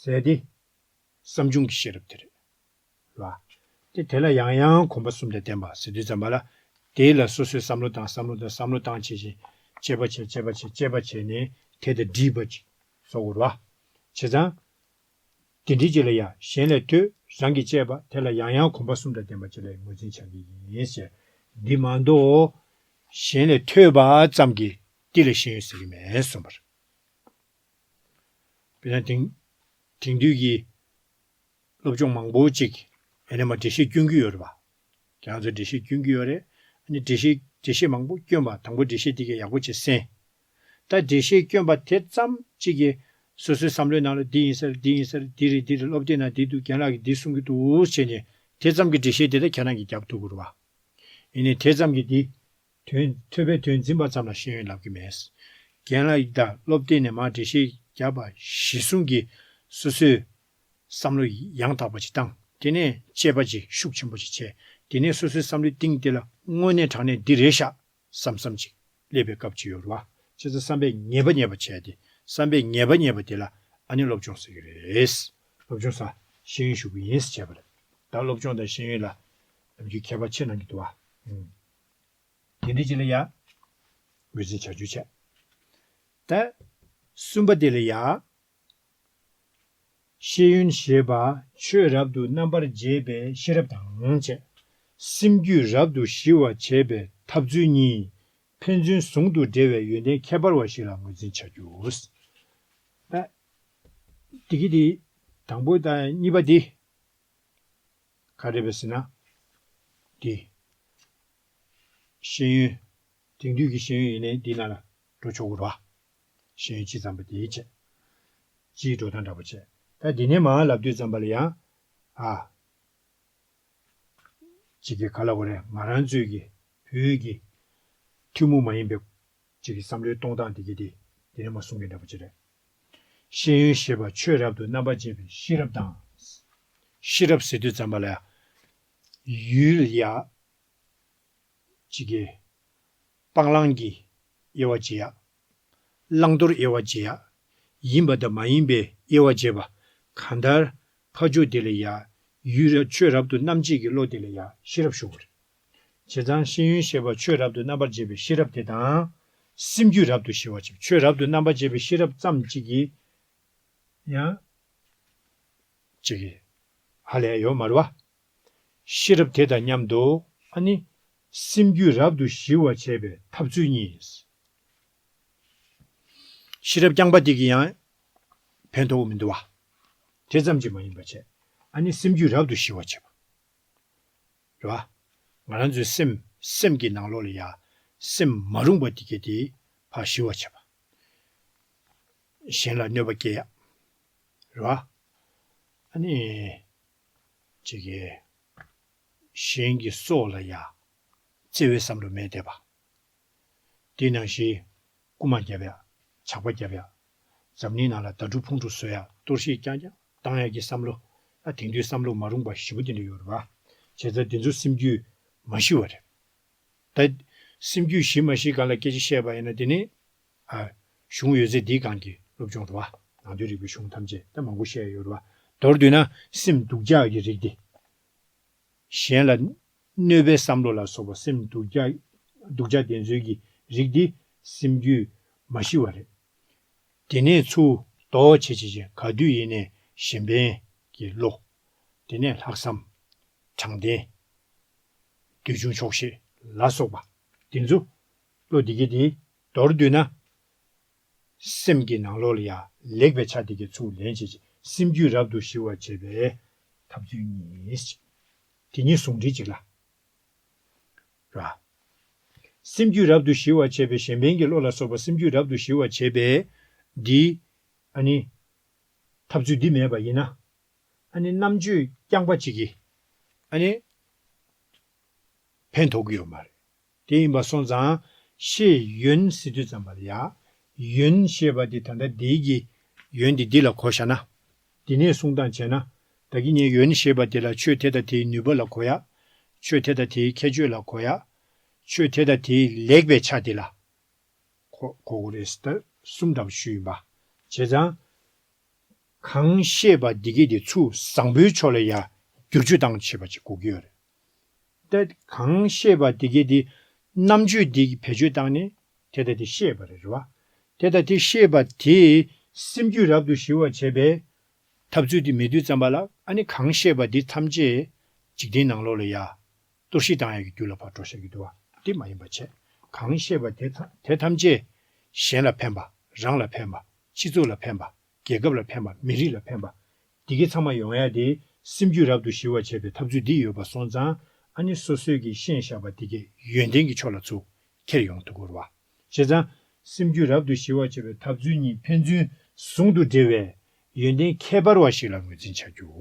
ཟེར་དེ། བསམ་བྱུང་གི་ཤེས་རབ་དེ་རེད། རེད་བ། དེ་དེ་ལ་ཡང་ཡང་གོམས་པ་གསུམ་དང་ལྡན་པ་ཟེར་དུས་ཙམ་པ་ལ། དེ་ལ་སོ་སོས་བསམ་བློ་བཏང་། བསམ་བློ་བཏང་། བསམ་བློ་བཏང་བྱས་བྱས། དཔྱད་པ་བྱས། དཔྱད་པ་བྱས། དཔྱད་པ་བྱས་ནས་དེ་དང་འདྲིས་པ་ཅིག་བཟོ་དགོས་རེད་བ། བྱས་ཙང་དེ་འདྲའི་རྗེས་ལ་ཡ། གཞན་ལས་ཐོས། རང་གིས་དཔྱད་པ། དེ་ལ་ཡང་ཡང་གོམས་པ་གསུམ་དང་ལྡན་པ་ཅིག་ལ་ངོས་འཛིན་བྱ་གི་ཡིན་ཟེར། འདི་མ་གཏོགས་གཞན་ལས་ཐོས་པ་ཙམ་གྱིས་འདི་ལ་ཤེས་ཡོན་ཟེར་གྱི་མེད་གསུངས་པ་རེད། དཔེར་ན་དེང་དེང་དུས་ཀྱི་སློབ་སྦྱོང་མང་པོ་ཅིག་ཡང་ནས་མ་འགྲེལ་བཤད་སྐྱོན་གྱི་ཡོད་རེད་པ། ཁྱེད་རང་ཚོས་འགྲེལ་བཤད་སྐྱོན་གྱི་ཡོད་རེད། ཨ་ནི་འགྲེལ་བཤད་འགྲེལ་བཤད་མང་པོ་སྐྱོན་པ། དང་པོ་འགྲེལ་བཤད་དེ་གས་ཡག་པོ་བྱས་གསན། ད་འགྲེལ་བཤད་སྐྱོན་པ་དེ་ཙམ་ཅིག་གིས་སོ་སོའི་བསམ་བློའི་ནང་ལ་འདི་ཡིན་ས་རེད། འདི་ཡིན་ས་རེད། འདི་རེད། འདི་རེད། སློབ་དེབ་ནང་འདི་འདུག་རྒན་ལགས་ཀྱིས་འདི་གསུང་གི་འདུག་བྱས་ནས་དེ་ཙམ་གྱི་འགྲེལ་བཤད་དེ་ད་ཁྱེད་རང་གིས་རྒྱབ་ཐུབ་ཀྱི་རེད་པ། ཡིན་ནའི་དེ་ཙམ་གྱིས་འདི། དོན་ཐོས་པའི་དོན་འཛིན་པ་ཙམ་ལ་ཤེས་ཡོན་ལབ་ཀྱི་མེད། རྒན་ལགས་ཀྱིས་ད་སློབ་དེབ་ནས་མར་འགྲེལ་བཤད་བརྒྱབ་པ་གཞི་བཟུང་གིས་སོ་སོའི་བསམ་བློ་ཡང་དག་པ་ཅིག་བཏང་། དེ་ནས་དཔྱད་པ་ཅིག་ཤུགས་ཆེན་པོ་ཅིག་བྱས། དེ་ནས་སོ་སོའི་བསམ་བློའི་གཏིང་དེ་ལ་དངོས་གནས་དྲང་གནས་འདི་རེད་ཤག་བསམ་བསམ་ཅིག་སླེབས་པའི་སྐབས་ཅིག་ཡོད་རེད་པ། བྱས་ཙང་བསམ་པས་ངེས་པ་རྙེད་པ་བྱས་ཏེ། བསམ་པས་ངེས་པ་རྙེད་པ་དེ་ལ་ཨ་ནི་སློབ་སྦྱོང་ཟེར་གྱི་རེད། སློབ་སྦྱོང་ཟེར་ཤེས་ཡོན་ཞུ་གི་ཡིན་ཟེར་བྱས་པ་རེད། ད་སློབ་སྦྱོང་དང་ཤེས་ཡོན་ལ་ནམ་རྒྱུན་ཁྱད་པར་ཕྱེ་གནང་གི་འདུག་བ། ཨུམ། དེ་འདྲ་ཅིག་ལ་ཡ། ངོས་འཛིན་བྱ་རྒྱུ་བྱས། ད། གསུམ་པ་དེ་ལ་ཡ། ཤེས་ཡོན་ཞེས་པ་ཆོས་རབ་ཏུ་རྣམ་པར་འབྱེད་པའི་ཤེས་རབ་དང་བཅས། སེམས་རྒྱུད་རབ་ཏུ་ཞི་བར་བྱེད་པའི་ཐབས་ཚུལ་གཉིས་ཕན་ཚུན་ཟུང་དུ་འབྲེལ་བའི་ཡོན་ཏན་ཁྱད་པར་བ་ཞིག་ལ་ངོས་འཛིན་བྱ་རྒྱུ། ད། དེ་གི་དེ། དང་པོ་དང་གཉིས་པ་དེ། ག་རེ་རེད་ཟེར་ན། འདི། ཤེས་ཡོན། དེང་དུས་ཀྱི་ཤེས་ཡོན་ཡིན་ནའི་འདི་ནང་ལ་འགྲོ་ཆོག་གི་རེད་བ། ཤེས་ཡོན་སྤྱི་ཙམ་པ་དེའི་ཆེད། སྤྱིའི་འགྲོ་སྟངས་འདྲ་པོ་བྱས། ད་འདི་ནས་མར་ལབ་དུས་ཙམ་པ་ལ་ཡང་། ཨ། ཅིག་གི་ག་ལ་གོ་རེད། ང་རང་ཚོའི་གི་བོད་ཀྱི་ཐུན་མོང་མ་ཡིན་པའི་ཅིག་གི་བསམ་བློའི་གཏོང་སྟངས་དེ་གི་དེ་དེ་ནས་མ་གསུང་གི་འདྲ་པོ་ཅིག་རེད། ཤེས་ཡོན་ཞེས་པ་ཆོས་རབ་ཏུ་རྣམ་པར་འབྱེད་པའི་ཤེས་རབ་དང་། ཤེས་རབ་ཟེར་དུས་ཙམ་པ་ལ་ཡུལ་ཡ། ཅིག་གི་སྤང་བླང་གི་དབྱེ་བ་འབྱེད་ཡ། བླང་དོར་དབྱེ་བ་འབྱེད་ཡ། ཡིན་པ་དང་མ་ཡིན་པའི་དབྱེ་བ་འབྱེད་པ། གང་ལྟར་ཕ་ཆོས་དེ་ལ་ཡ། ཡུལ་རབ་ཆོས་རབ་ཏུ་རྣམ་འབྱེད་ཀྱི་བློ་དེ་ལ་ཡ་ཤེས་རབ་ཞུ་བ་རེད། བྱས་ཙང་ཤེས་ཡོན་ཞེས་པ་ཆོས་རབ་ཏུ་རྣམ་པར་འབྱེད་པའི་ཤེས་རབ་དེ་དང་། སེམས་རྒྱུད་རབ་ཏུ་ཞི་བར་བྱེད་པའི་ཆོས་རབ་ཏུ་རྣམ་པར་འབྱེད་པའི་ཤེས་རབ་ཙམ་གཅིག་གིས་ཡང་། ཅིག་གིས་ཧ་ལས་ཡོད་མ་རེད་བ། ཤེས་རབ་དེ་དང་མཉམ་དུ་ཨ་ནི་སེམས་རྒྱུད་རབ་ཏུ་ཞི་བར་བྱེད་པའི་ཐབས་ཚུལ་གཉིས། ཤེས་རབ་རྐྱང་པ་དེ་གིས་ཡང་ཕན་ཐོགས་མི་འདུག་བ། དེ་ཙམ་གྱིས་མ་ཡིན་པ་བྱས། ཨ་ནི་སེམས་རྒྱུད་རབ་ཏུ་ཞི་བར་བྱེད་པ། རེད་བ། ང་རང་ཚོའི་སེམས་སེམས་ཀྱི་ནང་ལོགས་ལ་ཡ། སེམས་མ་རུངས་པ་དེ་གས་དེ་ཕར་ཞི་བར་བྱེད་པ། གཞན་ལ་གནོད་པ་སྐྱེལ་ཡ། རེད་བ། ཨ་ནི། ཅིག་གིས། གཞན་གྱི་སྲོག་ལ་ཡ། བརྩེ་བའི་བསམ་བློ་མེད་བསྡད་པ། དེ་ནང་བཞིན། རྐུ་མ་རྒྱབ་ཡ། ཇག་པ་རྒྱབ་ཡ། འཛམ་གླིང་ནང་ལ་ཟླ་གྲུ་ཕུང་གྲུ་བཟོ་ཡ། གཏོར་བཤིག་རྐྱང་རྐྱང་བཏང་ཡ་གི་བསམ་བློ། ཨ་དེང་དུས་བསམ་བློ་མ་རུངས་པ་ཞེ་པོ་དེ་འདྲ་ཡོད་རེད་བ། བྱས་ཙང་དེ་ཚོ་སེམས་རྒྱུད་མ་ཞི་བ་རེད། ད། སེམས་རྒྱུད་ཞི་མ་ཞི་སྒང་ལ་སྐད་ཆ་བཤད་པ་ཡིན་ན་དེ་ནི། ཨ། གཞུང་ཡོད་ཚད་འདིའི་སྒང་གི་སློབ་སྦྱོང་རེད་བ། ནང་དོན་རིག་པའི་གཞུང་ཐམས་ཅད་ད་མང་པོ་བཤད་ཡོད་རེད་བ། མདོར་བསྡུས་ན་སེམས་སྡུག་ཅག་གི་རིགས་དེ། གཞན་ལ་གནོད་པའི་བསམ་བློ་ལ་སོགས་པ་སེམས་སྡུག་ཅག་སྡུག་ཅག་དེ་ཚོའི་གི་རིགས་འདི་སེམས་རྒྱུད་མ་ཞི་བ་རེད། དེ་ནས་ཚུར་ལྡོག་བྱེད་བྱེད་བྱེད་ག་དུས་ཡིན་ནའི་གཞན་ཕན་གྱི་བློ། དེ་ནས་ལྷག་བསམ། དྲང་བདེན། འདོད་ཆུང་ཆོག་ཤེས་ལ་སོགས་པ་དེ་ཚོ་བློ་འདི་གི་དེ་མདོར་བསྡུས་ན། སེམས་ཀྱི་ནང་ལོགས་ལ་ཡང་ལེགས་པའི་ཆ་དེ་གའི་ཚུར་ལེན་བྱེད་ཅིང་སེམས་རྒྱུད་རབ་ཏུ་ཞི་བར་བྱེད་པའི་ཐབས་ཚུལ་གཉིས། དེ་གཉིས་ཟུང་འབྲེལ་ཅིག་ལ། ར། སེམས་རྒྱུད་རབ་ཏུ་ཞི་བར་བྱེད་པའི་གཞན་ཕན་གྱི་བློ་ལ་སོགས་པ་སེམས་རྒྱུད་རབ་ཏུ་ཞི་བར་བྱེད་པའི་འདི། ཨ་ནི། ཐབས་ཚུལ་འདི་མེད་པ་ཡིན་ན། ཨ་ནི་རྣམ་དཔྱོད་རྐྱང་པ་གཅིག་གིས། ཨ་ནི། ཕན་ཐོགས་ཀྱི་ཡོད་མ་རེད། དེ་ཡིན་པ་སོང་ཙང་ཤེས་ཡོན་ཟེར་དུས་ཙམ་པ་ལ་ཡ། ཡོན་ཞེས་པ་འདི་ད་ལྟ་འདིའི་གི་ཡོན་འདི་འདི་ལ་གོ་བཞག་ན། འདི་ནས་གསུང་སྟངས་བྱས་ན། ད་གིན་ངས་ཡོན་ཞེས་པ་འདི་ལ་ཆོས་དེ་དང་དེའི་ནུས་པ་ལ་གོ་ཡ། ཆོས་དེ་དང་དེའི་ཁྱད་ཆོས་ལ་གོ་ཡ། ཆོས་དེ་དང་དེའི་ལེགས་པའི་ཆ་འདི་ལ། གོ་གོ་དགོས་རེད་ཟེར་ད་གསུམ་འདྲ་པོ་ཞུས་ཡིན་པ། བྱས་ཙང་། གང་ཤེས་པ་འདི་གས་དེ་ཚུར་བཟང་པོའི་ཕྱོགས་ལ་ཡ་བསྒྱུར་བཅོས་བཏང་བྱེད་པ་ཅིག་དགོས་ཀྱི་ཡོད་རེད། ད་གང་ཤེས་པ་འདི་གས་དེ་རྣམ་དཔྱོད་འདི་གི་བེད་སྤྱོད་བཏང་ནས་དེ་ལྟ་དེ་ཤེས་པ་རེད་རེད་བ། དེ་ལྟ་དེ་ཤེས་པ་དེས་སེམས་རྒྱུད་རབ་ཏུ་ཞི་བར་བྱེད་པའི་ཐབས་ཚུལ་དེ་མེད་དུས་ཙམ་པ་ལ་ཨ་ནི་གང་ཤེས་པ་འདི་ཐམས་ཅད་འཇིག་རྟེན་ནང་ལོགས་ལ་ཡ། གཏོར་བཤིག་བཏང་ཡག་གི་རྒྱུ་ལ་ཕར་འགྲོ་བཞག་གི་འདུག་བ། དེ་མ་ཡིན་པ་བྱས། གང་ཤེས་པ་དེ་ཐམས་དེ་ཐམས་ཅད་གཞན་ལ་ཕན་པ། རང་ལ་ཕན་པ། སྤྱི་ཚོགས་ལ་ཕན་པ། རྒྱལ་ཁབ་ལ་ཕན་པ། མི་རིགས་ལ་ཕན་པ། འདི་གའི་ཚང་མ་ཡོང་ཡ་དེ་སེམས་རྒྱུད་རབ་ཏུ་ཞི་བར་བྱེད་པའི་ཐབས་ཚུལ་འདི་ཡོད་པ་སོང་ཙང་ཨ་ནི་སོ་སོས་ཀྱིས་ཤེས་བཞག་པ་འདི་གའི་ཡོན་ཏན་གྱི་ཕྱོགས་ལ་ཚུར་འཁྱེར་ཡོང་ཐུབ་དགོས་རེད་བ། བྱས་ཙང་སེམས་རྒྱུད་རབ་ཏུ་ཞི་བར་བྱེད་པའི་ཐབས་ཚུལ་གཉིས་ཕན་ཚུན་ཟུང་དུ་འབྲེལ་བའི་ཡོན་ཏན་ཁྱད་པར་བ་ཞིག་ལ་ངོས་འཛིན་བྱ་རྒྱུ།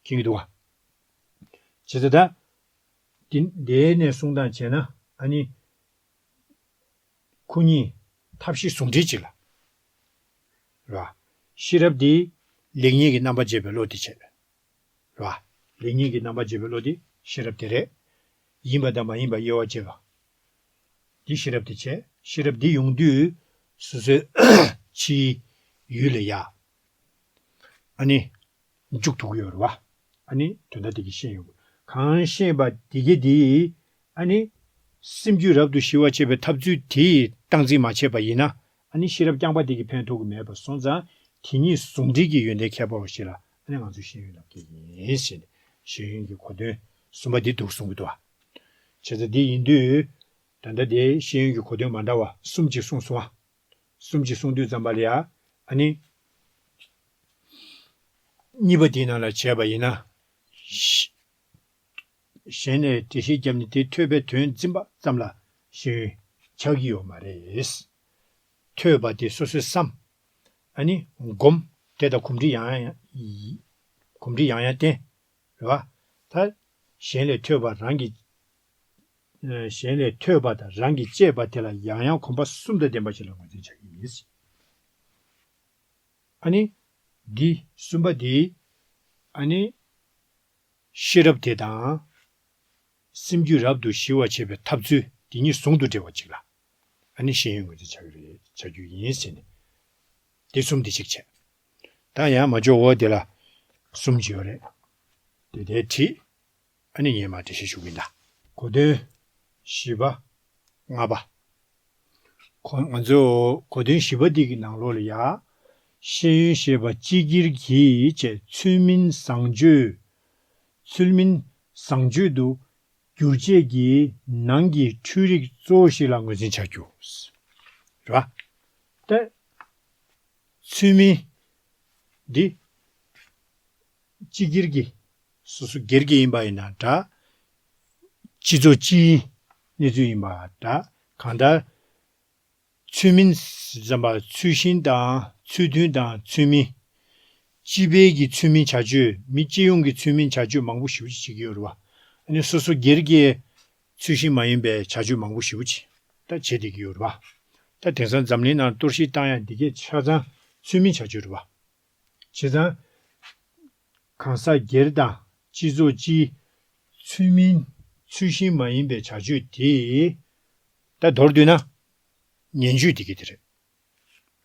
མཁྱེན་གྱི་འདུག་བ། བྱས་ཙང་ད། དེ་དེ་ནས་གསུང་སྟངས་བྱས་ན་ཨ་ནི། ཁོ་གཉིས་ཐབས་ཤེས་ཟུང་འབྲེལ་ཅིག་ལ། ར། ཤེས་རབ་འདི་ལེགས་ཉེས་ཀྱི་རྣམ་པ་འབྱེད་པའི་བློ་དེ་བྱས། ར། ལེགས་ཉེས་ཀྱི་རྣམ་པ་འབྱེད་པའི་བློ་དེ་ཤེས་རབ་དེ་རེད། ཡིན་པ་དང་མ་ཡིན་པ་དབྱེ་བ་འབྱེད་པ། འདི་ཤེས་རབ་དེ་བྱས། ཤེས་རབ་འདི་ཡོང་དུས་སོ་སོའི་ཕྱིའི་ཡུལ་ལ་ཡ། ཨ་ནི། འཇུག་ཐུབ་ཀྱི་ཡོད་རེད་བ། ཨ་ནི་དོན་དག་དེ་གི་ཤེས་ཡོང་དགོས། གང་ཤེས་པ་དེ་གི་དེ། ཨ་ནི། སེམས་རྒྱུད་རབ་ཏུ་ཞི་བར་བྱེད་པའི་ཐབས་ཚུལ་དེ་སྟངས་འཛིན་མ་བྱས་པ་ཡིན་ན། ཨ་ནི་ཤེས་རབ་རྐྱང་པ་དེ་གི་ཕན་ཐོགས་ཀྱི་མེད་པ་སོང་ཙང་། དེ་གཉིས་ཟུང་འབྲེལ་གྱི་ཡོན་ཏན་ཁྱད་པར་བ་ཞིག་ལ་ཨ་ནི་ང་ཚོས་ཤེས་ཡོན་ལབ་ཀྱི་ཡིན་ཞེས་ནས་ཤེས་ཡོན་གྱི་གོ་དོན་གསུམ་པ་འདི་འདུག་གསུང་གི་འདུག་བ། བྱས་ཙང་འདི་ཡིན་དུས། ད་ལྟ་དེ་ཤེས་ཡོན་གྱི་གོ་དོན་མ་འདྲ་བ་གསུམ་ཅིག་གསུངས་སོང་བ། གསུམ་ཅིག་གསུངས་དུས་ཙམ་པ་ལ་ཡ། ཨ་ནི། གཉིས་པ་དེའི་ནང་ལ་བྱས་པ་ཡིན་ན། གཞན་ལས་འགྲེལ་བཤད་བརྒྱབ་ནས་དེ་ཐོས་པའི་དོན་འཛིན་པ་ཙམ་ལ་ཤེས་ཡོན་ཆགས་ཀྱི་ཡོད་མ་རེད། ཐོས་པ་དེ་སོ་སོས་བསམ། ཨ་ནི་སྒོམ། དེ་དང་གོམས་འདྲིས་ཡང་ཡང་། གོམས་འདྲིས་ཡང་ཡང་བསྟེན། རེད་བ། ད། གཞན་ལས་ཐོས་པ་རང་གི་གཞན་ལས་ཐོས་པ་དང་རང་གིས་དཔྱད་པ་དེ་ལ་ཡང་ཡང་གོམས་པ་གསུམ་དང་ལྡན་པ་ཞིག་ལ་ངོས་འཛིན་བྱ་གི་ཡིན། ཨ་ནི། འདི་གསུམ་པ་འདི། ཨ་ནི། ཤེས་རབ་དེ་དང་། སེམས་རྒྱུད་རབ་ཏུ་ཞི་བར་བྱེད་པའི་ཐབས་ཚུལ་དེ་གཉིས་ཟུང་དུ་འབྲེལ་བ་ཅིག་ལ། ཨ་ནི་ཤེས་ཡོན་ངོས་འཛིན་བྱ་གི་རེད་བྱ་རྒྱུ་ཡིན་ཟེར་ནས། དེ་གསུམ་དེ་གཅིག་བྱས། ད་ཡང་མ་འཇོག་འོ་དེ་ལ་གསུམ་ཅིག་ཡོད་རེད། དེ་དེ་བྲིས། ཨ་ནི་ངས་མར་འགྲེལ་བཤད་ཞུ་གི་ཡིན་ད། གོ་དོན་བཞི་པ། ལྔ་པ། ཁོ་ང་ཚོ་གོ་དོན་བཞི་པ་འདི་གི་ནང་ལོགས་ལ་ཡ། ཤེས་ཡོན་ཞེས་པ་སྤྱི་སྒེར་གྱི་བཅས་ཚུལ་མིན་བཟང་སྤྱོད། ཚུལ་མིན་བཟང་སྤྱོད་དུ་བསྒྱུར་བྱེད་ཀྱི་ནང་གི་འཕྲུལ་རིག་གཙོ་བོ་ཞིག་ལ་ངོས་འཛིན་བྱ་རྒྱུ། རེད་བ། ད་ཚུལ་མིན་འདི་སྤྱི་སྒེར་གྱི་སོ་སོ་སྒེར་གྱི་ཡིན་པ་ཡིན་ན་འདྲ། སྤྱི་ཚོགས་སྤྱིའི་གནས་ཚུལ་ཡིན་པ་འདྲ། གང་ལྟར་ཚུལ་མིན་ཟེར་བ་ཚུལ་ཤིང་དང་ཚུལ་མཐུན་དང་ཚུལ་མིན། སྤྱི་པའི་གི་ཚུལ་མིན་བྱ་སྤྱོད། མི་སྤྱི་ཡོངས་ཀྱི་ཚུལ་མིན་བྱ་སྤྱོད་མང་པོ་ཞེ་པོ་ཅིག་བྱེད་ཀྱི་ཡོད་རེད་བ། ཨ་ནི་སོ་སོ་སྒེར་གྱི་ཚུལ་ཤིང་མ་ཡིན་པའི་བྱ་སྤྱོད་མང་པོ་ཞེ་པོ་ཅིག་ད་བྱེད་བསྡད་ཀྱི་ཡོད་རེད་བ། ད་དེང་སང་འཛམ་གླིང་ནང་གཏོར་བཤིག་བཏང་ཡ་འདི་གས་ཆ་ཚང་ཚུལ་མིན་བྱ་སྤྱོད་རེད་བ། བྱས་ཙང་གང་ཟག་སྒེར་དང་སྤྱི་ཚོགས་སྤྱིའི་ཚུལ་མིན་ཚུལ་ཤིང་མ་ཡིན་པའི་བྱ་སྤྱོད་དེ་ད་མདོར་བསྡུས་ན་ངན་སྤྱོད་འདི་གས་དེ་རེད།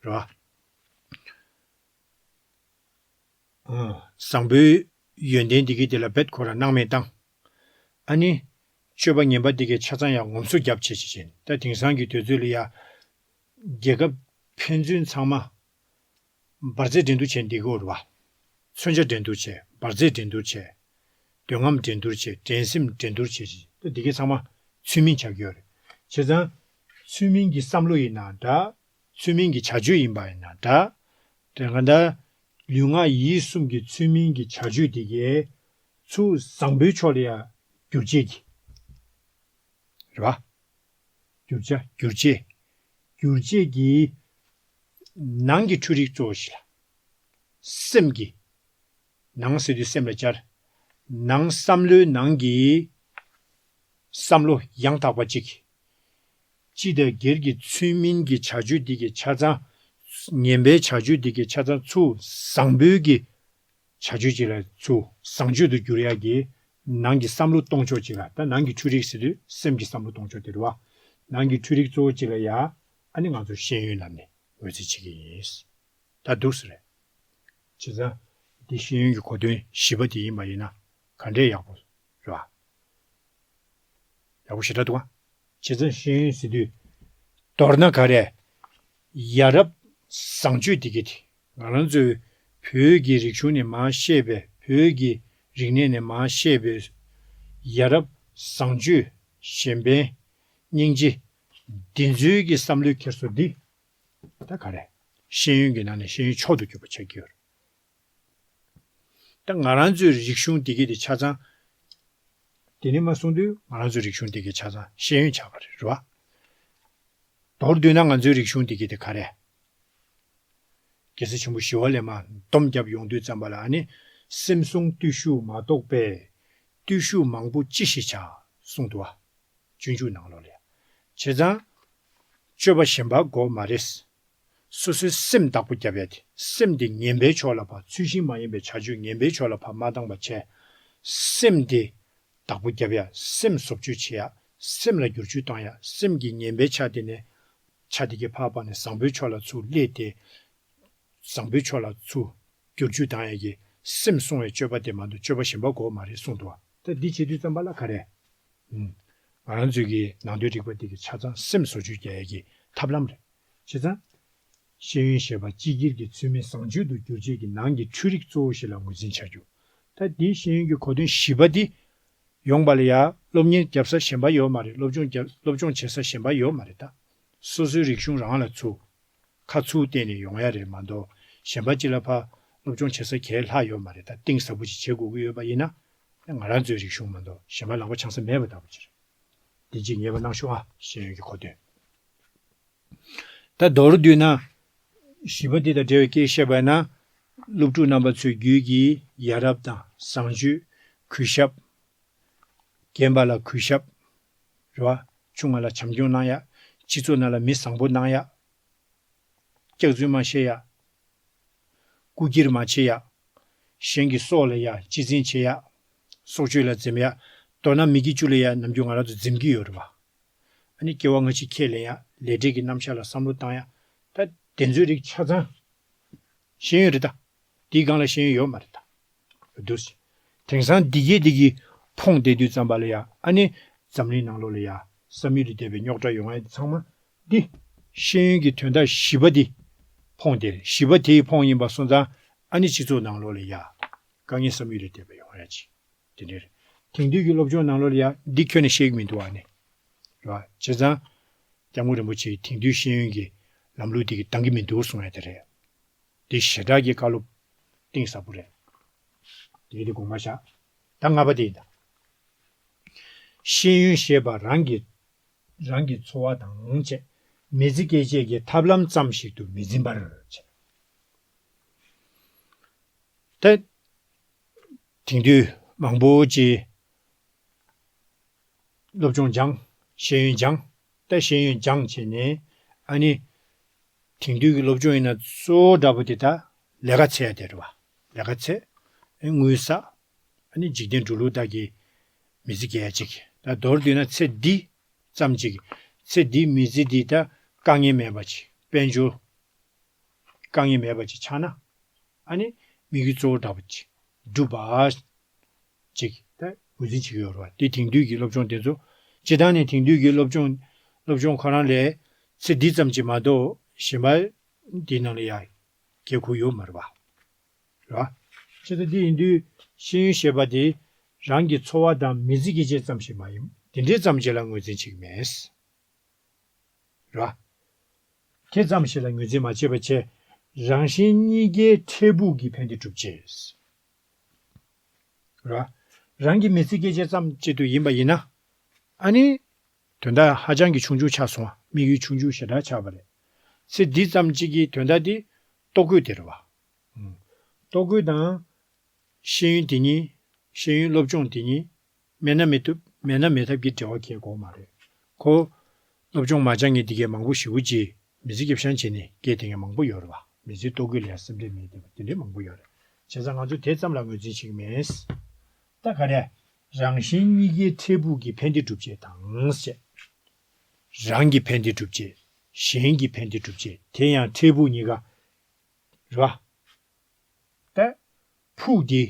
རེད་བ། ཨ། བཟང་པོའི་ཡོན་ཏན་འདི་གས་དེ་ལ་རྦད་ཁོ་རང་སྣང་མེད་བཏང་། ཨ་ནི་སྤྱོད་པ་ངན་པ་འདི་གས་ཆ་ཚང་ཡང་ངོམ་སོ་རྒྱབ་བྱེད་བྱེད་བྱེད། ད་དེང་སང་གི་དུས་ཚོད་ལ་ཡ་རྒྱལ་ཁབ་ཕན་ཚུན་ཚང་མ་འབར་རྫས་འགྲན་བསྡུར་བྱས་འདི་གོ་རེད་བ། མཚོན་ཆ་འགྲན་བསྡུར་བྱས། འབར་རྫས་འགྲན་བསྡུར་བྱས། འདོད་རྔམ་འགྲན་བསྡུར་བྱས། འགྲན་སེམས་འགྲན་བསྡུར་བྱས་ཅིག་ད་འདི་གས་ཚང་མ་ཚུལ་མིན་ཆགས་ཀྱི་ཡོད་རེད། བྱས་ཙང་ཚུལ་མིན་གྱི་བསམ་བློ་ཡིན་ན་འདྲ། ཚུལ་མིན་གྱི་བྱ་སྤྱོད་ཡིན་པ་ཡིན་ན་འདྲ། དེ་ག་འདྲ་ལུས་ངག་ཡིད་གསུམ་གྱི་ཚུལ་མིན་གྱི་བྱ་སྤྱོད་དེ་གས་ཚུར་བཟང་པོའི་ཕྱོགས་ལ་ཡ་བསྒྱུར་བྱེད་ཀྱི། རེད་བ། བསྒྱུར་བྱ་བསྒྱུར་བྱེད། བསྒྱུར་བྱེད་ཀྱི་ནང་གི་འཕྲུལ་རིག་གཙོ་བོ་ཞིག་ལ། སེམས་ཀྱི། ནང་ཟེར་དུས་སེམས་ལ་སྦྱར། ནང་བསམ་བློའི་ནང་གི་བསམ་བློ་ཡང་དག་པ་གཅིག་སྤྱི་དང་སྒེར་གྱི་ཚུལ་མིན་གྱི་བྱ་སྤྱོད་འདི་གི་ཆ་ཚང་། ངན་པའི་བྱ་སྤྱོད་འདི་གི་ཆ་ཚང་ཚུར་བཟང་པོའི་གི་བྱ་སྤྱོད་ཅིག་ལ་ཚུར་བཟང་སྤྱོད་དུ་བསྒྱུར་ཡག་གི་ནང་གི་བསམ་བློ་གཏོང་ཕྱོགས་ཅིག་ལ། ད་ནང་གི་འཕྲུལ་རིག་ཟེར་དུས་སེམས་ཀྱི་བསམ་བློ་གཏོང་ཕྱོགས་དེ་རེད་བ། ནང་གི་འཕྲུལ་རིག་གཙོ་བོ་ཅིག་ལ་ཡ་ཨ་ནི་ང་ཚོ་ཤེས་ཡོན་ལབ་ནས་ངོས་འཛིན་བྱེད་ཀྱི་ཡིན། ད་འདུག་ཟེར་རེད། བྱས་ཙང་འདི་ཤེས་ཡོན་གྱི་གོ་དོན་བཞི་པ་དེ་ཡིན་པ་ཡིན་ན་ག་འདྲས་ཡག་པོ་རེད་བ། ཡག་པོ་ཞེ་དྲག་འདུག་བ། བྱས་ཙང་ཤེས་ཡོན་ཟེར་དུས། མདོར་ན་ག་རེ། ཡ་རབས་བཟང་སྤྱོད་འདི་གས་དེ། ང་རང་ཚོའི་བོད་ཀྱི་རིག་གཞུང་ནས་མར་བཤད་པའི། བོད་ཀྱི་རིག་གནས་ནས་མར་བཤད་པའི་ཡ་རབས་བཟང་སྤྱོད། གཞན་ཕན། སྙིང་རྗེ། འདི་ཚོའི་གི་བསམ་བློའི་འཁྱེར་སོ་འདི། ད་ག་རེ། ཤེས་ཡོན་གྱི་ནང་ནས་ཤེས་ཡོན་མཆོག་ཏུ་གྱུར་པ་ཆགས་ཀྱི་ཡོད་རེད། ད་ང་རང་ཚོའི་རིག་གཞུང་འདི་གས་དེ་ཆ་ཚང་། དེ་ནས་མར་གསུངས་དུས་ང་རང་ཚོའི་རིག་གཞུང་འདི་གས་ཆ་ཚང་ཤེས་ཡོན་ཆགས་པ་རེད། རེད་བ། མདོར་བསྡུས་ན་ང་ཚོའི་རིག་གཞུང་འདི་གས་དེ་ག་རེ། རྒྱལ་སྲས་ཆེན་པོ་ཞི་བ་ལྷ་མ་སྡོམ་བརྒྱབ་ཡོང་དུས་ཙམ་པ་ལ་ཨ་ནི། སེམས་བཟུང་བརྟུལ་ཞུགས་མ་གཏོགས་པའི། བརྟུལ་ཞུགས་མང་པོ་ཅི་ཞིག་བྱ། གསུངས་འདུག་བ། སྤྱོད་འཇུག་ནང་ལོགས་ལ་ཡ། བྱས་ཙང་། སྤྱོད་པ་གཞན་པ་དགོས་མ་རེད། སོ་སོའི་སེམས་བདག་པོ་རྒྱབ་ཡ་དེ། སེམས་དེ་ངན་པའི་ཕྱོགས་ལ་ཕར། ཚུལ་བཞིན་མ་ཡིན་པའི་བྱ་སྤྱོད་ངན་པའི་ཕྱོགས་ལ་ཕར་མ་བཏང་པ་བྱས། སེམས་དེ་བདག་པོ་རྒྱབ་ཡ། སེམས་བཟོ་བཅོས་བྱེད་ཡ། སེམས་ལ་བསྒྱུར་བཅོས་གཏོང་ཡ། སེམས་ཀྱི་ངན་པའི་ཆ་དེ་ནས། ཆ་དེ་གས་ཕར་སྤངས་ནས་བཟང་པོའི་ཕྱོགས་ལ་ཚུར་སླེབས་ཏེ། བཟང་པོའི་ཕྱོགས་ལ་ཚུར་བསྒྱུར་བཅོས་བཏང་ཡ་གི་སེམས་བསྲུང་བའི་སྤྱོད་པ་དེ་མ་གཏོགས་སྤྱོད་པ་གཞན་པ་དགོས་མ་རེད་གསུངས་འདུག་བ། ད་འདི་བྱེད་དུས་ཙམ་པ་ལ་ག་རེ། ཨུམ། ང་རང་ཚོའི་གི་ནང་དོན་རིག་པ་འདི་གི་ཆ་ཚང་སེམས་བཟོ་བཅོས་རྒྱག་ཡ་གི་ཐབས་ལམ་རེད། བྱས་ཙང་། ཤེས་ཡོན་ཞེས་པ་སྤྱི་སྒེར་གྱི་ཚུལ་མིན་བཟང་སྤྱོད་དུ་བསྒྱུར་བྱེད་ཀྱི་ནང་གི་འཕྲུལ་རིག་གཙོ་བོ་ཞིག་ལ་ངོས་འཛིན་བྱ་རྒྱུ། ད་འདིའི་ཤེས་ཡོན་གྱི་གོ་དོན་བཞི་པ་འདི། ཡོང་བ་ལ་ཡ་སློབ་གཉེར་རྒྱབ་ས་གཞན་པ་ཡོད་མ་རེད། སློབ་སྦྱོང་རྒྱབ། སློབ་སྦྱོང་བྱེད་ས་གཞན་པ་ཡོད་མ་རེད་ད། སོ་སོའི་རིག་གཞུང་རང་ལ་ཚུར། ཁ་ཚུར་བརྟེན་ནས་ཡོང་ཡ་རེད་མ་གཏོགས། གཞན་པ་གཅིག་ལ་ཕར་སློབ་སྦྱོང་བྱེད་ས་གང་ལྷག་ཡོད་མ་རེད་ད། གཏིང་ཟབ་པོ་ཞིག་བྱེད་དགོས་ཀྱི་ཡོད་པ་ཡིན་ན། ང་རང་ཚོའི་རིག་གཞུང་མ་གཏོགས་གཞན་པ་ལག་པ་འཆང་ས་མེད་པ་ལྟ་བུ་ཅིག་རེད། འདི་གཅིག་ངེས་པ་གནང་ཤོག་ཨ། ཤེས་ཡོན་གྱི་གོ་དོན། ད་མདོར་བསྡུས་ན། བཞི་པ་འདི་དང་འབྲེལ་བའི་སྐད་བཤད་པ་ཡིན་ན། སློབ་ཕྲུག་རྣམ་པ་ཚོའི་རྒྱུད་ཀྱི་ཡ་རབས་དང་བཟང་སྤྱོད། གུས་ཞབས། རྒན་པ་ལ་གུས་ཞབས། རེད་བ། ཆུང་བ་ལ་བྱམས་སྐྱོང་གནང་ཡ། སྤྱི་ཚོགས་ནང་ལ་མི་བཟང་པོ་གནང་ཡ། སྐྱག་རྫུན་མ་བཤད་ཡ། རྐུ་འཁྱེར་མ་བྱེད་ཡ། གཞན་གྱི་སྲོག་ལ་ཡ་གཅེས་འཛིན་བྱེད་ཡ། སྲོག་གཅོད་ལ་འཛེམ་ཡ། མདོར་ན་མི་དགེ་བཅུ་ལ་ཡ་ནམ་རྒྱུན་ང་རང་ཚོ་འཛེམ་གྱི་ཡོད་རེད་བ། ཨ་ནི་སྐྱེ་བ་སྔ་ཕྱི་ཁས་ལེན་ཡ། ལས་འབྲས་ཀྱི་རྣམ་གཞག་ལ་བསམ་བློ་བཏང་ཡ། ད་དེ་ཚོའི་རིགས་ཆ་ཚང་ཤེས་ཡོན་རེད་ད། དེའི་སྒང་ལ་ཤེས་ཡོན་ཡོད་མ་རེད་ད། འདུག་སེ། དེང་སང་འདི་གས་འདི་གིས་ཕོངས་བསྡད་དུས་ཙམ་པ་ལ་ཡ། ཨ་ནི་འཛམ་གླིང་ནང་ལོགས་ལ་ཡ་བསམ་ཡུལ་ལས་འདས་པའི་རྙོག་དྲ་ཡོང་ཡ་ཚང་མ་འདི། ཤེས་ཡོན་གྱི་དོན་དག་བཞི་པ་འདི་ཕོངས་ཏེ། བཞི་པ་དེའི་ཕོངས་ཡིན་པ་སོང་ཙང་། ཨ་ནི་སྤྱི་ཚོགས་ནང་ལོགས་ལ་ཡ་དཀའ་ངལ་བསམ་ཡུལ་ལས་འདས་པ་ཡོང་ཡ་ཅིག་དེ་འདྲ་རེད། དེང་དུས་ཀྱི་སློབ་སྦྱོང་ནང་ལོགས་ལ་ཡ་འདི་ཁྱོན་ནས་བཤད་ཀྱི་མི་འདུག་བ་ནི། རེད་བ། བྱས་ཙང་། སྐྱབས་མགོན་རིན་པོ་ཆེས་དེང་དུས་ཤེས་ཡོན་གྱི་ལམ་ལུགས་དེ་གི་འདང་གི་མི་འདུག་གསུང་ཡ་དེ་རེད། འདི་ཞེ་དྲག་གི་བཀའ་སློབ་གཏིང་ཟབ་པོ་རེད། དེ་གི་དེ་དགོངས་པ་བཞག་ད་ལྔ་པ་དེ་ཡིན་ད། ཤེས་ཡོན་ཞེས་པ་རང་གི་རང་གི་འཚོ་བ་དང་བཅས་མི་ཚེ་སྐྱེལ་ཆེད་ཀྱི་ཐབས་ལམ་ཙམ་ཞིག་ཏུ་མི་འཛིན་པར་བྱས། ད། དེང་དུས་མང་པོ་ཅིག་སློབ་སྦྱོང་སྦྱངས། ཤེས་ཡོན་སྦྱངས། ད་ཤེས་ཡོན་སྦྱངས་བྱས་ནས་ཨ་ནི། དེང་དུས་ཀྱི་སློབ་སྦྱོང་ཡིན་ན་གཙོ་བོ་འདྲ་པོ་དེ་ད་ལས་ཀ་འཚོལ་ཡ་དེ་རེད་བ། ལས་ཀ་འཚོལ། ཨ་ནི་དངུལ་བསགས། ཨ་ནི་འཇིག་རྟེན་འགྲོ་ལུགས་དག་གི་མི་ཚེ་སྐྱེལ་ཡ་ཅིག་ད་མདོར་བསྡུས་ན་ཚེ་འདི་ཙམ་ཅིག་ཚེ་འདིའི་མི་ཚེ་འདི་ད་དཀའ་ངལ་མེད་པ་ཅིག་དཔལ་འབྱོར་དཀའ་ངལ་མེད་པ་ཅིག་ཆགས་ན། ཨ་ནི་དམིགས་ཡུལ་གཙོ་བོ་འདྲ་པོ་ཅིག་འགྲུབ་པ་ཅིག་ད་ངོས་འཛིན་བྱེད་ཀྱི་ཡོད་རེད་བ། དེ་དེང་དུས་ཀྱི་སློབ་སྦྱོང་དེ་ཚོ་སྤྱིར་བཏང་ནས་དེང་དུས་ཀྱི་སློབ་སྦྱོང་སློབ་སྦྱོང་ཁོ་རང་ལས་ཚེ་འདི་ཙམ་ཅིག་མ་གཏོགས་གཞན་པ་འདིའི་ནང་ལ་ཡ་དགོས་མཁོ་ཡོད་མ་རེད་བ། རེད་བ། བྱས་ཙང་འདི་ཡིན་དུས་ཤེས་ཡོན་ཞེས་པ་དེ་རང་གི་འཚོ་བ་དང་མི་ཚེ་སྐྱེལ་ཆེད་ཙམ་ཞིག་མ་ཡིན། དེ་འདྲའི་ཙམ་ཞིག་ལ་ངོས་འཛིན་བྱེད་ཀྱི་མེད། རེད་བ། དེ་ཙམ་ཞིག་ལ་ངོས་འཛིན་མ་བྱས་པ་བྱས། རང་གཞན་གཉིས་ཀའི་འཕྲལ་ཕུགས་ཀྱི་ཕན་བདེ་སྒྲུབ་ཆེད། རེད་བ། རང་གི་མི་ཚེ་སྐྱེལ་ཆེད་ཙམ་ཅིག་ཏུ་ཡིན་པ་ཡིན་ན། ཨ་ནི། དོན་དག་ཧ་ཅང་གི་ཆུང་ཆུང་ཆགས་སོང་བ། དམིགས་ཡུལ་ཆུང་ཆུང་ཞེ་དྲག་ཆགས་པ་རེད། ཚེ་འདི་ཙམ་ཅིག་གི་དོན་དག་དེ་ལྟོ་གོས་དེ་རེད་བ། ལྟོ་གོས་དང་། ཤེས་ཡོན་དེ་གཉིས། ཤེས་ཡོན་སློབ་སྦྱོང་དེ་གཉིས། མེད་ན་མི་ཐུབ། མེད་ན་མེད་ཐབས་ཀྱི་འབྲེལ་བ་གལ་དགོས་མ་རེད། ཁོ། སློབ་སྦྱོང་མ་སྦྱངས་མཁན་དེ་གའི་མང་པོ་ཞེ་པོ་ཅིག་མི་ཚེ་སྐྱོབ་སྦྱང་བྱས་ནས་སྐྱེལ་བསྡད་མཁན་མང་པོ་ཡོད་རེད་བ། མི་ཚེ་ལྟོ་གོས་ལ་ཡང་སེམས་ཁྲལ་མེད་བསྡད་པ་དེ་འདྲའི་མང་པོ་ཡོད་རེད། བྱས་ཙང་ང་ཚོས་དེ་ཙམ་ལ་ངོས་འཛིན་བྱེད་ཀྱི་མེད། ད་ག་རེ། རང་གཞན་གཉིས་ཀའི་འཕྲལ་ཕུགས་ཀྱི་ཕན་བདེ་སྒྲུབ་ཆེད་དང་ཞེས། རང་གི་ཕན་བདེ་སྒྲུབ་ཆེད། གཞན་གྱི་ཕན་བདེ་སྒྲུབ་ཆེད་དེ་ཡང་འཕྲལ་ཕུགས་གཉིས་ཀ་རེད་བ། ད། ཕུགས་དེ།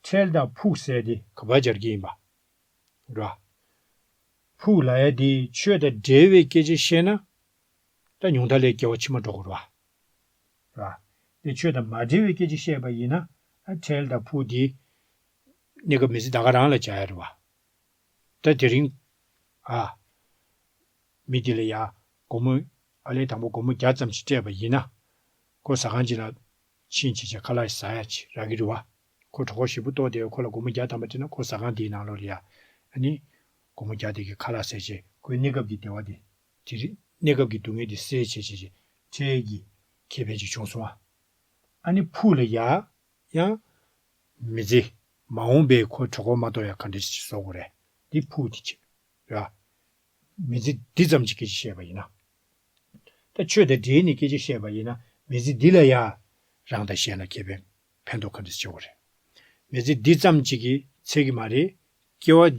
འཕྲལ་དང་ཕུགས་ཟེར་དེ་ག་པར་སྦྱར་གྱི་ཡིན་པ། རེད་བ། ཕུགས་ལབ་ཡ་དེ་ཆོས་དང་འབྲེལ་བའི་སྐད་ཆ་བཤད་ན། ད་ཉུང་མཐའ་ལས་སྐྱེ་བ་ཕྱི་མ་འགྲོ་དགོས་རེད་བ། རེད་བ། དེ་ཆོས་དང་མ་འབྲེལ་བའི་སྐད་ཆ་བཤད་པ་ཡིན་ན། ཨ་འཕྲལ་དང་ཕུགས་དེ། གནས་སྐབས་མི་ཚེ་ད་ག་རང་ལ་སྦྱར་ཡ་རེད་བ། ད་དེ་རིང་། ཨ། མི་དེ་ལ་ཡ། སྒོར་མོ། ཨ་ལས་དང་པོ་སྒོར་མོ་བརྒྱ་ཙམ་ཞིག་སྤྲད་པ་ཡིན་ན། ཁོ་ཟ་ཁང་ཅིག་ལ་ཕྱིན་བྱས་བྱས་ཁ་ལག་ཟ་ཡ་ཅིག་རག་གི་རེད་བ། ཁོ་གྲོད་ཁོག་ཞེ་པོ་ལྟོགས་བསྡད། ཁོ་ལ་སྒོར་མོ་བརྒྱ་ཐམ་པ་སྤྲད་ན་ཁོ་ཟ་ཁང་དེའི་ནང་ལོགས་ལ་ཡ། ཨ་ནི། སྒོར་མོ་བརྒྱ་དེ་གི་ཁ་ལག་ཟས་བྱས་ཁོའི་གནས་སྐབས་ཀྱི་བདེ་བ་དེ། དེ་རིང་གནས་སྐབས་ཀྱི་སྡུག་བསྔལ་དེ་སེལ་བྱས་བྱས་བྱས་འཕྲལ་གྱི་ཁེ་ཕན་ཅིག་བྱུང་སོང་བ། ཨ་ནི་ཕུགས་ལ་ཡ། ཡང་། མི་ཚེ། མ་འོངས་པའི་ཁོ་གྲོད་ཁོག་མ་ལྟོགས་ཡ་ག་འདྲ་ཞིག་བཟོ་དགོས་རེད། འདི་ཕུགས་དེ་བྱེད། ར། མི་ཚེ་འདི་ཙམ་གྱི་སྐད་ཆ་བཤད་པ་ཡིན་ན། ད་ཆོས་དང་འབྲེལ་ནས་སྐད་ཆ་བཤད་པ་ཡིན་ན་མི་ཚེ་འདི་ལ་ཡ། རང་དང་གཞན་ལ་ཁེ་ཕན་ཕན་ཐོགས་ག་འདྲ་ཞིག་བྱེད་དགོས་རེད། མི་ཚེ་འདི་ཙམ་གཅིག་གིས་ཚད་ཀྱི་མ་རེད། སྐྱེ་བ།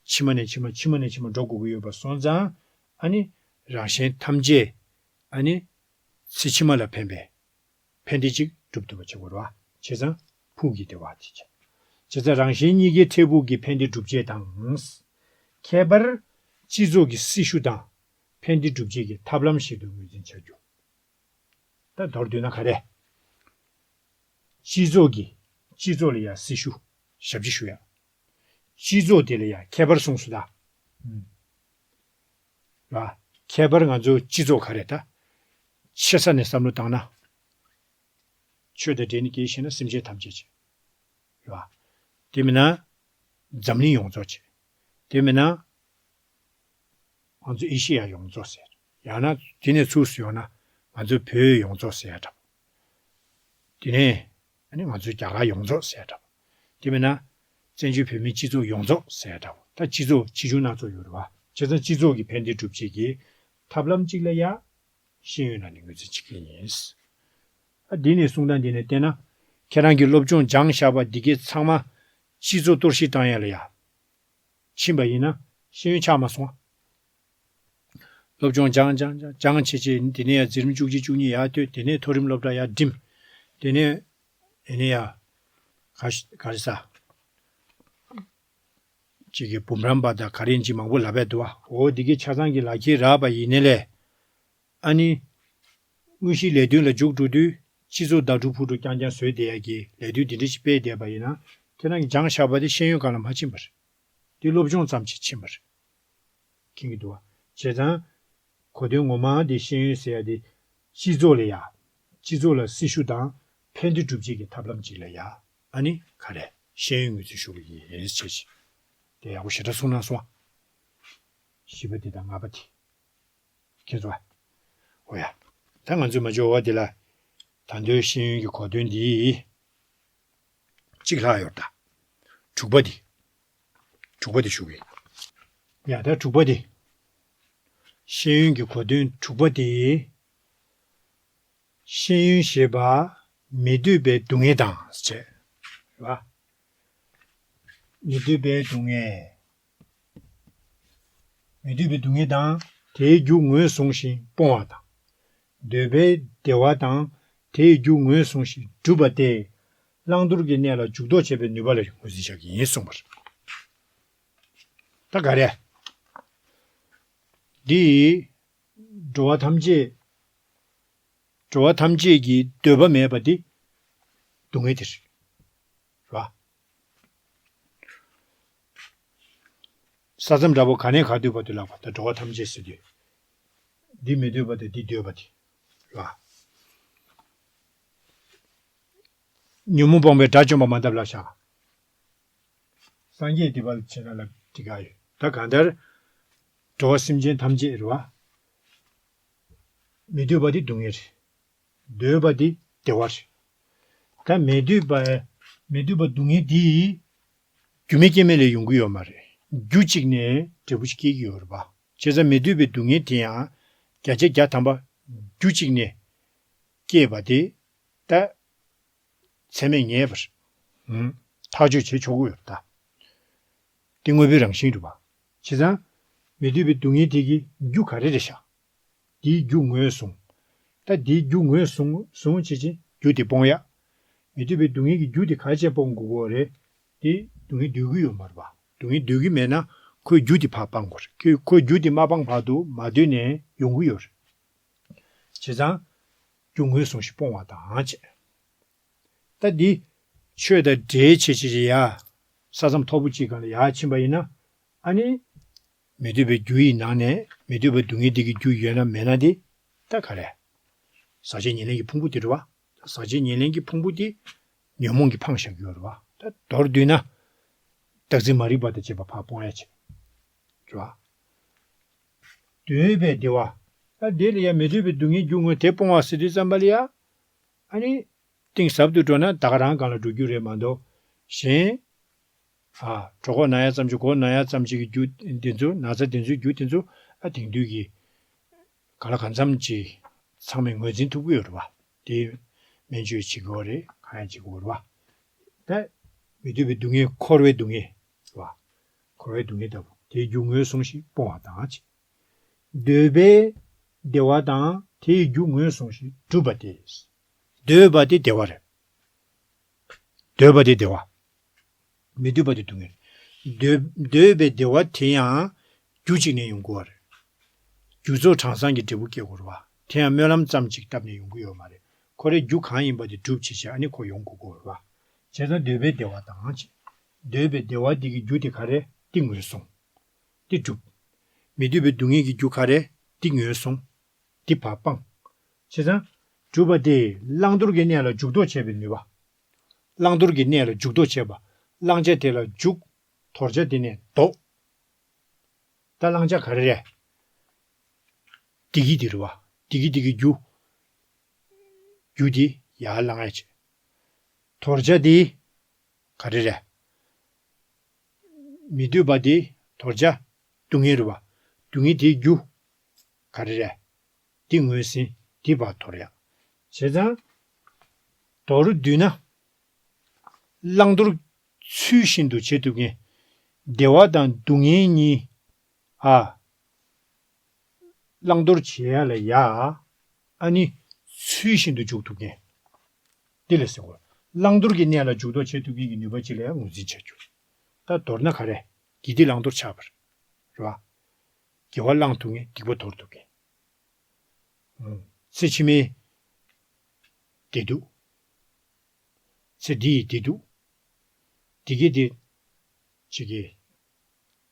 ཕྱི་མ་ནས་ཕྱི་མ་ཕྱི་མ་ནས་ཕྱི་མ་འགྲོ་དགོས་ཀྱི་ཡོད་པ་སོང་ཙང་། ཨ་ནི། རང་གཞན་ཐམས་ཅད། ཨ་ནི། ཚེ་ཕྱི་མ་ལ་ཕན་པའི། ཕན་བདེ་ཅིག་སྒྲུབ་ཐུབ་པ་བྱེད་དགོས་རེད་བ། བྱས་ཙང་ཕུགས་ཀྱི་བདེ་བ་དེ་བྱས། བྱས་ཙང་རང་གཞན་གཉིས་ཀའི་འཕྲལ་ཕུགས་ཀྱི་ཕན་བདེ་སྒྲུབ་བྱེད་དང་། ཁྱད་པར། སྤྱི་ཚོགས་ཀྱི་སྲི་ཞུ་དང་། ཕན་བདེ་སྒྲུབ་བྱེད་ཀྱི་ཐབས་ལམ་ཞིག་ཏུ་ངོས་འཛིན་བྱ་རྒྱུ། ད་མདོར་བསྡུས་ན་ག་རེ། སྤྱི་ཚོགས་ཀྱི། སྤྱི་ཚོགས་ལ་ཡ་སྲི་ཞུ། ཞབས་ཕྱི་ཞུ་ཡ། སྤྱི་ཚོགས་དེ་ལ་ཡ་ཁྱད་པར་གསུངས་སོང་ད། ཨུམ། ར། ཁྱད་པར་ང་ཚོ་སྤྱི་ཚོགས་ག་རེ་ད། ཆེ་ས་ནས་བསམ་བློ་བཏང་ན། ཆོས་དང་འབྲེལ་ནས་སྐད་ཆ་བཤད་ན་སེམས་ཅན་ཐམས་ཅད་ཅིག་ར། དེ་མིན་ན། འཛམ་གླིང་ཡོངས་རྫོགས་ཅིག་དེ་མིན་ན། ང་ཚོ་ཨེ་ཤི་ཡ་ཡོངས་རྫོགས་ཟེར། ཡང་ན་དེ་ནས་ཚུར་སུ་ཡོང་ན། ང་ཚོ་བོད་ཡོངས་རྫོགས་ཟེར་ཡ་འདྲ་པོ། དེ་ནས། ཨ་ནི་ང་ཚོའི་རྒྱ་གར་ཡོངས་རྫོགས་ཟེར་ཡ་འདྲ་པོ། དེ་མིན་ན། བཙན་བྱོལ་བོད་མིའི་སྤྱི་ཚོགས་ཡོངས་རྫོགས་ཟེར་ཡ་འདྲ་པོ། ད་སྤྱི་ཚོགས་ཆེ་ཆུང་སྣ་ཚོགས་ཡོད་རེད་བ། བྱས་ཙང་སྤྱི་ཚོགས་ཀྱི་ཕན་བདེ་སྒྲུབ་བྱེད་ཀྱི་ཐབས་ལམ་གཅིག་ལ་ཡ། ཤེས་ཡོན་ལ་ནི་ངོས་འཛིན་བྱེད་ཀྱི་ཡིན། ཨ་འདི་ནས་གསུང་སྟངས་འདི་ནས་བལྟས་ན། ཁྱེད་རང་གིས་སློབ་སྦྱོང་སྦྱངས་བཞག་པ་འདི་གའི་ཚང་མ་སྤྱི་ཚོགས་གཏོར་བཤིག་བཏང་ཡ་ལ་ཡ། ཕྱིན་པ་ཡིན་ན་ཤེས་ཡོན་ཆགས་མ་སོང་། སློབ་སྦྱོང་སྦྱང་སྦྱང་སྦྱང་སྦྱང་བྱས་བྱས་དེ་ནས་ཡང་འཛིན་རིམ་བཅུ་གཅིག་བཅུ་གཉིས་ཡར་ཐོན། དེ་ནས་མཐོ་རིམ་སློབ་གྲྭ་ཡར་འགྲིམ། དེ་ནས་ཨེ་ནས་ཡ་ག་ག་རེ་ཟ། གཅིག་གི་འབུམ་རམས་པ་དང་ག་རེ་ཡིན་གཅིག་མང་པོ་ལབ་པས་འདུག་བ། འོ་འདི་གའི་ཆ་ཚང་གི་ལག་ཁྱེར་རག་པ་ཡིན་ནའི་ལས། ཨ་ནི། དངོས་གཞིའི་ལས་དོན་ལ་འཇུག་འགྲོ་དུས་སྤྱི་ཚོགས་བདག་སྒྲུབ་ཕུག་སྒྲུབ་རྐྱང་རྐྱང་བཟོས་བསྡད་ཡ་གི་ལས་དོན་འདི་འདྲ་ཞིག་སྤེལ་བསྡད་པ་ཡིན་ན། ཁྱེད་རང་གིས་སྦྱངས་བཞག་པ་དེ་ཤེས་ཡོན་སྒང་ལ་མ་ཕྱིན་པ་རེད། དེ་སློབ་སྦྱོང་ཙམ་ཞིག་ཕྱིན་པ་རེད། མཁྱེན་གྱི་འདུག་བ། བྱས་ཙང་གོ་དོན་ངོ་མ་དེ་ཤེས་ཡོན་ཟེར་ཡ་དེ་སྤྱི་ཚོགས་ལ་ཡ། སྤྱི་ཚོགས་ལ་སྲི་ཞུ་དང་ཕན་བདེ་སྒྲུབ་བྱེད་ཀྱི་ཐབས་ལམ་ཅིག་ལ་ཡ། ཨ་ནི་ག་རེ་ཤེས་ཡོན་ངོས་འཛིན་ཞུ་གི་ཡིན་ཟེར་བྱས། དེ་ཡག་པོ་ཞེ་དྲག་གསུངས་གནང་སོང་བ། བཞི་པ་དེ་དང་ལྔ་པ་དེ། མཁྱེན་སོང་བ། འོ་ཡ། ད་ང་ཚོས་མ་འཇོག་བ་དེ་ལ། ད་དུང་ཤེས་ཡོན་གྱི་གོ་དོན་འདི། གཅིག་ལྷག་ཡོད་ད། དྲུག་པ་འདི། དྲུག་པ་འདི་ཞུ་གི། ཡ་ད་དྲུག་པ་འདི། ཤེས་ཡོན་གྱི་གོ་དོན་དྲུག་པ་འདི། ཤེས་ཡོན་ཞེས་པ་མི་འདོད་པའི་སྡུག་བསྔལ་དང་ཟེར། རེད་བ། མི་འདོད་པའི་སྡུག་བསྔལ། མི་འདོད་པའི་སྡུག་བསྔལ་དང་དེའི་རྒྱུ་ངོས་བཟུང་ཞིང་སྤོང་བ་དང་། འདོད་པའི་བདེ་བ་དང་དེའི་རྒྱུ་ངོས་བཟུང་ཞིང་སྒྲུབ་པ་སྟེ། བླང་དོར་གྱི་གནས་ལ་འཇུག་ལྡོག་བྱེད་པའི་ནུས་པ་ལ་ངོས་འཛིན་བྱ་གི་ཡིན་གསུངས་པ་རེད། ད་ག་རེ། འདི་འགྲོ་བ་ཐམས་ཅད། འགྲོ་བ་ཐམས་ཅད་ཀྱི་འདོད་པ་མེད་པ་འདི་སྡུག་བསྔལ་དེ་རེད། རེད་བ། ས་མཚམས་འདྲ་པོ་ག་ནས་ག་དུས་བར་དུ་ལབ་པ་དང་འགྲོ་བ་ཐམས་ཅད་ཟེར་དུས། འདི་མི་འདོད་པ་དང་འདི་འདོད་པ་དེ། རེད་བ། ཉོན་མོངས་སྤངས་པའི་དགྲ་བཅོམ་པ་མ་འདབ་ལ་བཞག། སངས་རྒྱས་འདི་པ་ལ་བྱེད་ན་ལ་འདི་ག་ཡོད། ད་གང་ལྟར། འགྲོ་བ་སེམས་ཅན་ཐམས་ཅད་རེད་བ། མི་འདོད་པ་དེ་སྡུག་བསྔལ་རེད། འདོད་པ་དེ་བདེ་བ་རེད། ད་མི་འདོད་པ། མི་འདོད་པ་སྡུག་བསྔལ་དེ། རྒྱུ་མེད་རྐྱེན་མེད་ལས་ཡོང་གི་ཡོད་མ་རེད། རྒྱུ་གཅིག་ནས་འབྲས་བུ་ཞིག་སྐྱེ་གི་ཡོད་རེད་པ། བྱས་ཙང་མི་འདོད་པའི་སྡུག་བསྔལ་དེ་ཡང་། བརྒྱ་ཆ་བརྒྱ་ཐམ་པ། རྒྱུ་གཅིག་ནས་སྐྱེས་པ་དེ། ད། ཚད་མས་ངེས་པར། ཧུམ། ཐག་གཅོད་བྱེད་ཆོག་གི་ཡོད་རེད་ད། དེ་དངོས་པོའི་རང་བཞིན་རེད་པ། བྱས་ཙང་། མི་འདོད་པའི་སྡུག་བསྔལ་དེ་གི་རྒྱུ་ག་རེ་རེད་ཤག། དེའི་རྒྱུ་ངོས་བཟུང་། ད་དེའི་རྒྱུ་ངོས་བཟུང་བཟུང་བྱེད་ཅིང་རྒྱུ་དེ་སྤོང་ཡ། མི་འདོད་པའི་སྡུག་བསྔལ་གྱི་རྒྱུ་དེ་ག་བྱས་སྤོང་དགོས་ཀྱི་ཡོད་རེད། དེ་སྡུག་བསྔལ་འདོད་ཀྱི་ཡོད་མ་རེད་པ། སྡུག་བསྔལ་འདོད་ཀྱི་མེད་ན་ཁོའི་རྒྱུ་དེ་ཕར་སྤང་དགོས་རེད། ཁོས་ཁོའི་རྒྱུ་དེ་མ་སྤངས་བར་དུ་མ་འདོད་ནས་ཡོང་གི་ཡོད་རེད། བྱས་ཙང་། རྒྱུ་ངོས་བཟུང་ཞིང་སྤོང་བ་དང་བྱས། ད་འདི། ཆོས་དང་འབྲེལ་བྱེད་བྱེད་བྱེད་ཡ། ས་མཚམས་མཐོ་པོ་གཅིག་སྒང་ལ་ཡར་ཕྱིན་པ་ཡིན་ན། ཨ་ནི། མི་འདོད་པའི་རྒྱུ་ཡི་ནང་ནས་མི་འདོད་པའི་སྡུག་བསྔལ་འདི་གི་རྒྱུ་ཡོད་ན་མེད་ན་དེ། ད་ག་རེ། ཟག་བཅས་ཉེར་ལེན་གྱི་ཕུང་པོ་དེ་རེད་བ། ཟག་བཅས་ཉེར་ལེན་གྱི་ཕུང་པོ་དེ། ཉོན་མོངས་ཀྱིས་འཕངས་བཞག་གི་ཡོད་རེད་བ། ད་མདོར་བསྡུས་ན། བདག་འཛིན་མ་རིག་པ་དང་བཅས་པ་ཕར་སྤོང་ཡ་བྱེད། རེད་བ། འདོད་པའི་བདེ་བ། ད་དེ་ལ་ཡ་མི་འདོད་པའི་སྡུག་བསྔལ་རྒྱུ་ངོས་དེ་སྤོང་བ་ཟེར་དུས་ཙམ་པ་ལ་ཡ། ཨ་ནི། གཏིང་ཟབ་ཏུ་འགྲོ་ན་ད་ག་རང་སྒང་ལ་འགྲོ་རྒྱུ་རེད་མ་གཏོགས། གཞན། ཨ། གྲོད་ཁོག་ན་ཡ་ཙམ་ཅིག་མགོ་ན་ཡ་ཙམ་ཅིག་གི་རྒྱུ་འདི་ཚོ་ན་ཚ་འདི་ཚོའི་རྒྱུ་དེ་ཚོ་ཨ་དེང་དུས་ཀྱི་གང་ལ་གང་འཚམ་ཅིག་ཚང་མས་ངོས་འཛིན་ཐུབ་ཀྱི་ཡོད་རེད་བ། དེ་སྨན་བཅོས་བྱེད་དགོས་རེད། གང་ཡང་བྱེད་དགོས་རེད་བ། ད་མི་འདོད་པའི་སྡུག་བསྔལ་འཁོར་བའི་སྡུག་བསྔལ་རེད་བ། འཁོར་བའི་སྡུག་བསྔལ་ལྟ་བུ་དེའི་རྒྱུ་ངོས་བཟུང་ཞིང་སྤོང་བ་དང་བྱས། འདོད་པའི་བདེ་བ་དང་དེའི་རྒྱུ་ངོས་བཟུང་ཞིང་སྒྲུབ་པ་སྟེ། འདོད་པ་དེ་བདེ་བ་རེད། འདོད་པ་དེ་བདེ་བ། མི་འདོད་པ་དེ་སྡུག་བསྔལ། འདོད་འདོད་པའི་བདེ་བ་དེ་ཡང་རྒྱུ་གཅིག་ནས་ཡོང་དགོས་པ་རེད། རྒྱུ་ཚོགས་གྲངས་ཚང་གི་འབྲས་བུ་སྐྱེ་དགོས་རེད་བ། དེ་ཡང་སྨོན་ལམ་ཙམ་གཅིག་བཏབ་ནས་ཡོང་གི་ཡོད་མ་རེད། ཁོ་རའི་རྒྱུ་གང་ཡིན་པ་དེ་སྒྲུབ་བྱེད་བྱེད་ཨ་ནི་ཁོ་ཡོང་དགོས་ཀྱི་ཡོད་རེད་བ། བྱས་ཙང་འདོད་པའི་བདེ་བ་དང་བྱས། འདོད་པའི་བདེ་བ་འདི་གི་རྒྱུ་དེ་ག་རེ་དེ་ངོས་བཟུང་། དེ་སྒྲུབ། མི་འདོད་པའི་སྡུག་བསྔལ་གྱི་རྒྱུ་ག་རེ་དེ་ངོས་བཟུང་། དེ་ཕར་སྤང་། བྱས་ཙང་། སྒྲུབ་པ་དེ་བླང་དོར་གྱི་གནས་ལ་འཇུག་ལྡོག་བྱེད་པའི་ནུས་པ། བླང་དོར་གྱི་གནས་ལ་འཇུག་ལྡོག་བྱེད་པ། བླང་བྱ་དེ་ལ་འཇུག་དོར་བྱ་དེ་ནས་ལྡོག་ད་བླང་བྱ་ག་རེ་རེད། བདེ་སྐྱིད་དེ་རེད་བ། བདེ་སྐྱིད་དེ་གི་རྒྱུ། རྒྱུ་དེ་ཡར་བླང་ཡ་བྱེད། དོར་བྱ་དེ་ག་རེ་རེད། མི་འདོད་པ་དེ་དོར་བྱ་སྡུག་བསྔལ་རེད་བ། སྡུག་བསྔལ་དེའི་རྒྱུ་ག་རེ་རེད། དེ་ངོས་ཟིན་དེ་ཕར་དོར་ཡ། བྱས་ཙང་། མདོར་བསྡུས་ན། བླང་དོར་ཚུལ་བཞིན་དུ་བྱེད་ཐུབ་མཁན། བདེ་བ་དང་སྡུག་བསྔལ་གཉིས། ཨ། བླང་དོར་བྱེད་ཡ་ལ་ཡ། ཨ་ནི། ཚུལ་བཞིན་དུ་འཇུག་ཐུབ་མཁན། འདི་ལ་ཟེར་བ། བླང་དོར་གྱི་གནས་ལ་འཇུག་ལྡོག་བྱེད་ཐུབ་མཁན་གྱི་ནུས་པ་ཅིག་ལ་ཡང་ངོས་འཛིན་བྱ་རྒྱུ། ད་མདོར་ན་ག་རེ། དགེ་སྡིག་བླང་དོར་ཆགས་པར། རེད་བ། དགེ་བ་བླང་ཐུབ་མཁན་སྡིག་པ་དོར་ཐུབ་མཁན། ཚེ་ཕྱི་མའི་བདེ་སྡུག་ཚེ་འདི་ཡི་བདེ་སྡུག་དེ་གི་དེ་ཅིག་གི་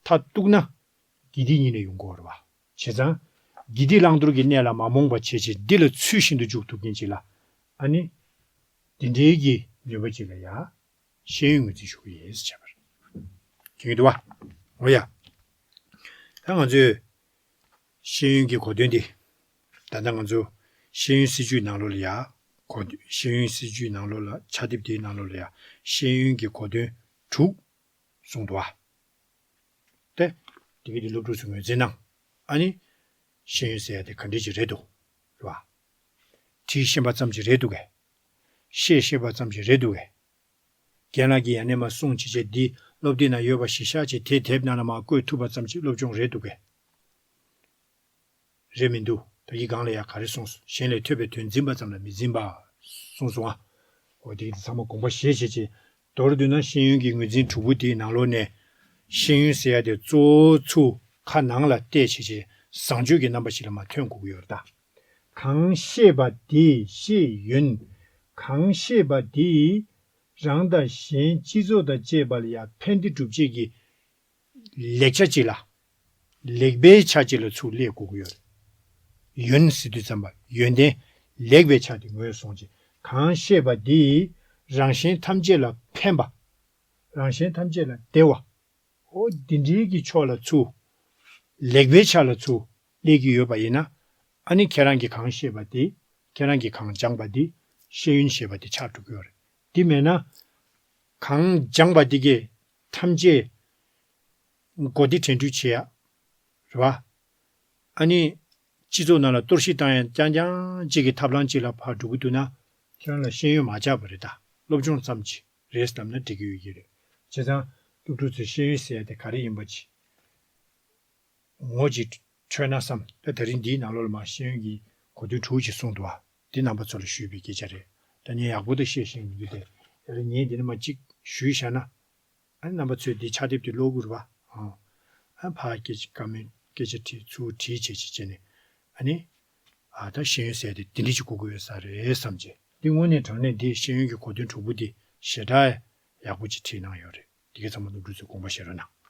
མཐར་གཏུགས་ན་དགེ་སྡིག་གཉིས་ནས་ཡོང་གི་ཡོད་རེད་བ། བྱས་ཙང་དགེ་སྡིག་བླང་དོར་གྱི་གནས་ལ་མ་རྨོངས་པ་བྱས་བྱས་འདི་ལ་ཚུལ་བཞིན་དུ་འཇུག་ཐུབ་མཁན་ཅིག་ལ། ཨ་ནི་དེ་འདྲའི་གི་ནུས་པ་ཅིག་ལ་ཡ་ཤེས་ཡོན་ངོས་འཛིན་ཞུ་གི་ཡིན་ཟེར་བྱས་པ་རེད། མཁྱེན་གྱི་འདུག་བ། འོ་ཡ། ད་ང་ཚོས་ཤེས་ཡོན་གྱི་གོ་དོན་འདི། ད་ལྟ་ང་ཚོ་ཤེས་ཡོན་སྲིད་བྱུས་ནང་ལོགས་ལ་ཡ། གོ་ཤེས་ཡོན་སྲིད་བྱུས་ནང་ལོགས་ལ་ཕྱག་དེབ་དེའི་ནང་ལོགས་ལ་ཡ། ཤེས་ཡོན་གྱི་གོ་དོན་དྲུག་གསུངས་འདུག་བ། ཏེ། དེ་གི་དེ་སློབ་ཕྲུག་ཚོས་ངོས་འཛིན་གནང་། ཨ་ནི། ཤེས་ཡོན་ཟེར་ཡ་དེ་ག་འདྲ་ཅིག་རེད་འདུག་རེད་བ། བྲིས་ཤེས་པ་ཙམ་ཅིག་རེད་འདུག་གས། བཤད་ཤེས་པ་ཙམ་ཅིག་རེད་འདུག་གས། རྒན་ལགས་ཀྱིས་ཡ་ནས་མ་གསུངས་བྱས་བྱས་འདི་སློབ་དེབ་ནང་ཡོད་པ་གཞི་བཞག་བྱས་དེ་དེབ་ནང་ལ་མ་བཀོད་ཐུབ་པ་ཙམ་ཅིག་སློབ་སྦྱོང་རེད་འདུག་གས། རེད་མི་འདུག་ད་གིན་སྒང་ལ་ཡ་ག་རེ་གསུངས་སོང་། གཞན་ལས་ཐོས་པའི་དོན་འཛིན་པ་ཙམ་ལ་མི་འཛིན་པ་གསུངས་སོང་ཨ། འོ་དེ་གི་དེ་ཚང་མ་དགོངས་པ་བཞེས་བྱས་བྱས། མདོར་བསྡུས་ན་ཤེས་ཡོན་གྱི་ངོས་འཛིན་དྲུག་པོ་དེའི་ནང་ལོགས་ནས། ཤེས་ཡོན་ཟེར་ཡ་དེ་གཙོ་བོ་ཚུར་ཁ་ནང་ལ་བལྟས་བྱས་བྱས་བཟང་སྤྱོད་ཀྱི་རྣམ་པ་ཞིག་ལ་མ་ཐོན་དགོས་ཀྱི་ཡོད་རེད་ད། གང་ཤེས་པ་དེ་ཤེས་ཡོན། གང་ཤེས་པ་དེས་རང་དང་གཞན་སྤྱི་ཚོགས་དང་བཅས་པ་ལ་ཡང་ཕན་བདེ་སྒྲུབ་བྱེད་ཀྱི་ལེགས་ཆ་ཅིག་ལ། ལེགས་པའི་ཆ་ཅིག་ལ་ཚུར་སླེབས་དགོས་ཀྱི་ཡོད་རེད། ཡོན་ཟེར་དུས་ཙམ་པ་ཡོན་ཏན་ལེགས་པའི་ཆ་དེ་ངོས་བཟུང་བྱས། གང་ཤེས་པ་དེས་རང་གཞན་ཐམས་ཅད་ལ་ཕན་པ། རང་གཞན་ཐམས་ཅད་ལ་བདེ་བ། འོ་འདི་འདྲའི་གི་ཕྱོགས་ལ་ཚུར། ལེགས་པའི་ཆ་ལ་ཚུར་སླེབས་ཀྱི་ཡོད་པ་ཡིན་ན། ཨ་ནི་ཁྱེད་རང་གིས་གང་ཤེས་པ་དེ། ཁྱེད་རང་གིས་གང་སྦྱངས་པ་དེ། ཤེས་ཡོན་ཞེས་པ་དེ་ཆགས་འགྲོ་གི་ཡོད་རེད། དེ་མེད་ན། གང་སྦྱངས་པ་དེ་གས་ཐམས་ཅད་གོ་བདེ་དྲན་འཕྲུལ་བྱེད་ཡ། རེད་བ། ཨ་ནི། སྤྱི་ཚོགས་ནང་ལ་གཏོར་བཤིག་བཏང་ཡ་རྐྱང་རྐྱང་གཅིག་གི་ཐབས་ལམ་གཅིག་ལ་ཕར་འགྲོ་གི་འདུག་ན། ཁྱེད་རང་ལ་ཤེས་ཡོན་མ་ཆགས་པ་རེད་ད། སློབ་སྦྱོང་ཙམ་གྱིས་རེད་བསམ་ན་འགྲིག་གི་ཡོད་ཀྱི་རེད། བྱས་ཙང་། སློབ་ཕྲུག་ཚོས་ཤེས་ཡོན་ཟེར་ཡ་དེ་ག་རེ་ཡིན་པ་ཅིག་ངོ་ཅིག་འཕྲོད་ན་བསམ། ད་དེ་རིང་འདིའི་ནང་ལོགས་ལ་མ་ཤེས་ཡོན་གྱི་གོ་དོན་དྲུག་ཅིག་གསུངས་འདུག་བ། འདི་རྣམ་པ་ཚོ་ལ་ཞུས་པའི་སྐད་ཆ་རེད། ད་ངས་ཡག་པོ་ད་བཤད་ཤེས་མི་འདུག་སྟེ། ཡ་རེ་ངས་འདི་ནས་མ་གཅིག་ཞུས་བཞག་ན། ཨ་ནི་རྣམ་པ་ཚོས་འདི་ཕྱག་དེབ་དེ་ཀློག་དགོས་རེད་བ། ཨང་། ཨ་ཕར་སྐད་ཆ་བཀའ་མོལ་སྐད་ཆ་དྲིས་ཚུར་དྲིས་བྱས་བྱས་བྱས་ནས། ཨ་ནི། ཨ་ད་ཤེས་ཡོན་ཟེར་དེ་འདི་འདྲ་ཅིག་དགོས་ཀྱི་ཡོད་ས་རེད་བསམ་བྱས། འདི་དངོས་གནས་དྲང་གནས་འདི་ཤེས་ཡོན་གྱི་གོ་དོན་དྲུག་པོ་འདི་ཞེ་དྲག་ཡག་པོ་ཅིག་བྲིས་གནང་ཡོད་རེད། འདི་ག་ཚང་མ་སློབ་ཕྲུག་ཚོས་དགོངས་པ་བཞེས་རོགས་གནང་།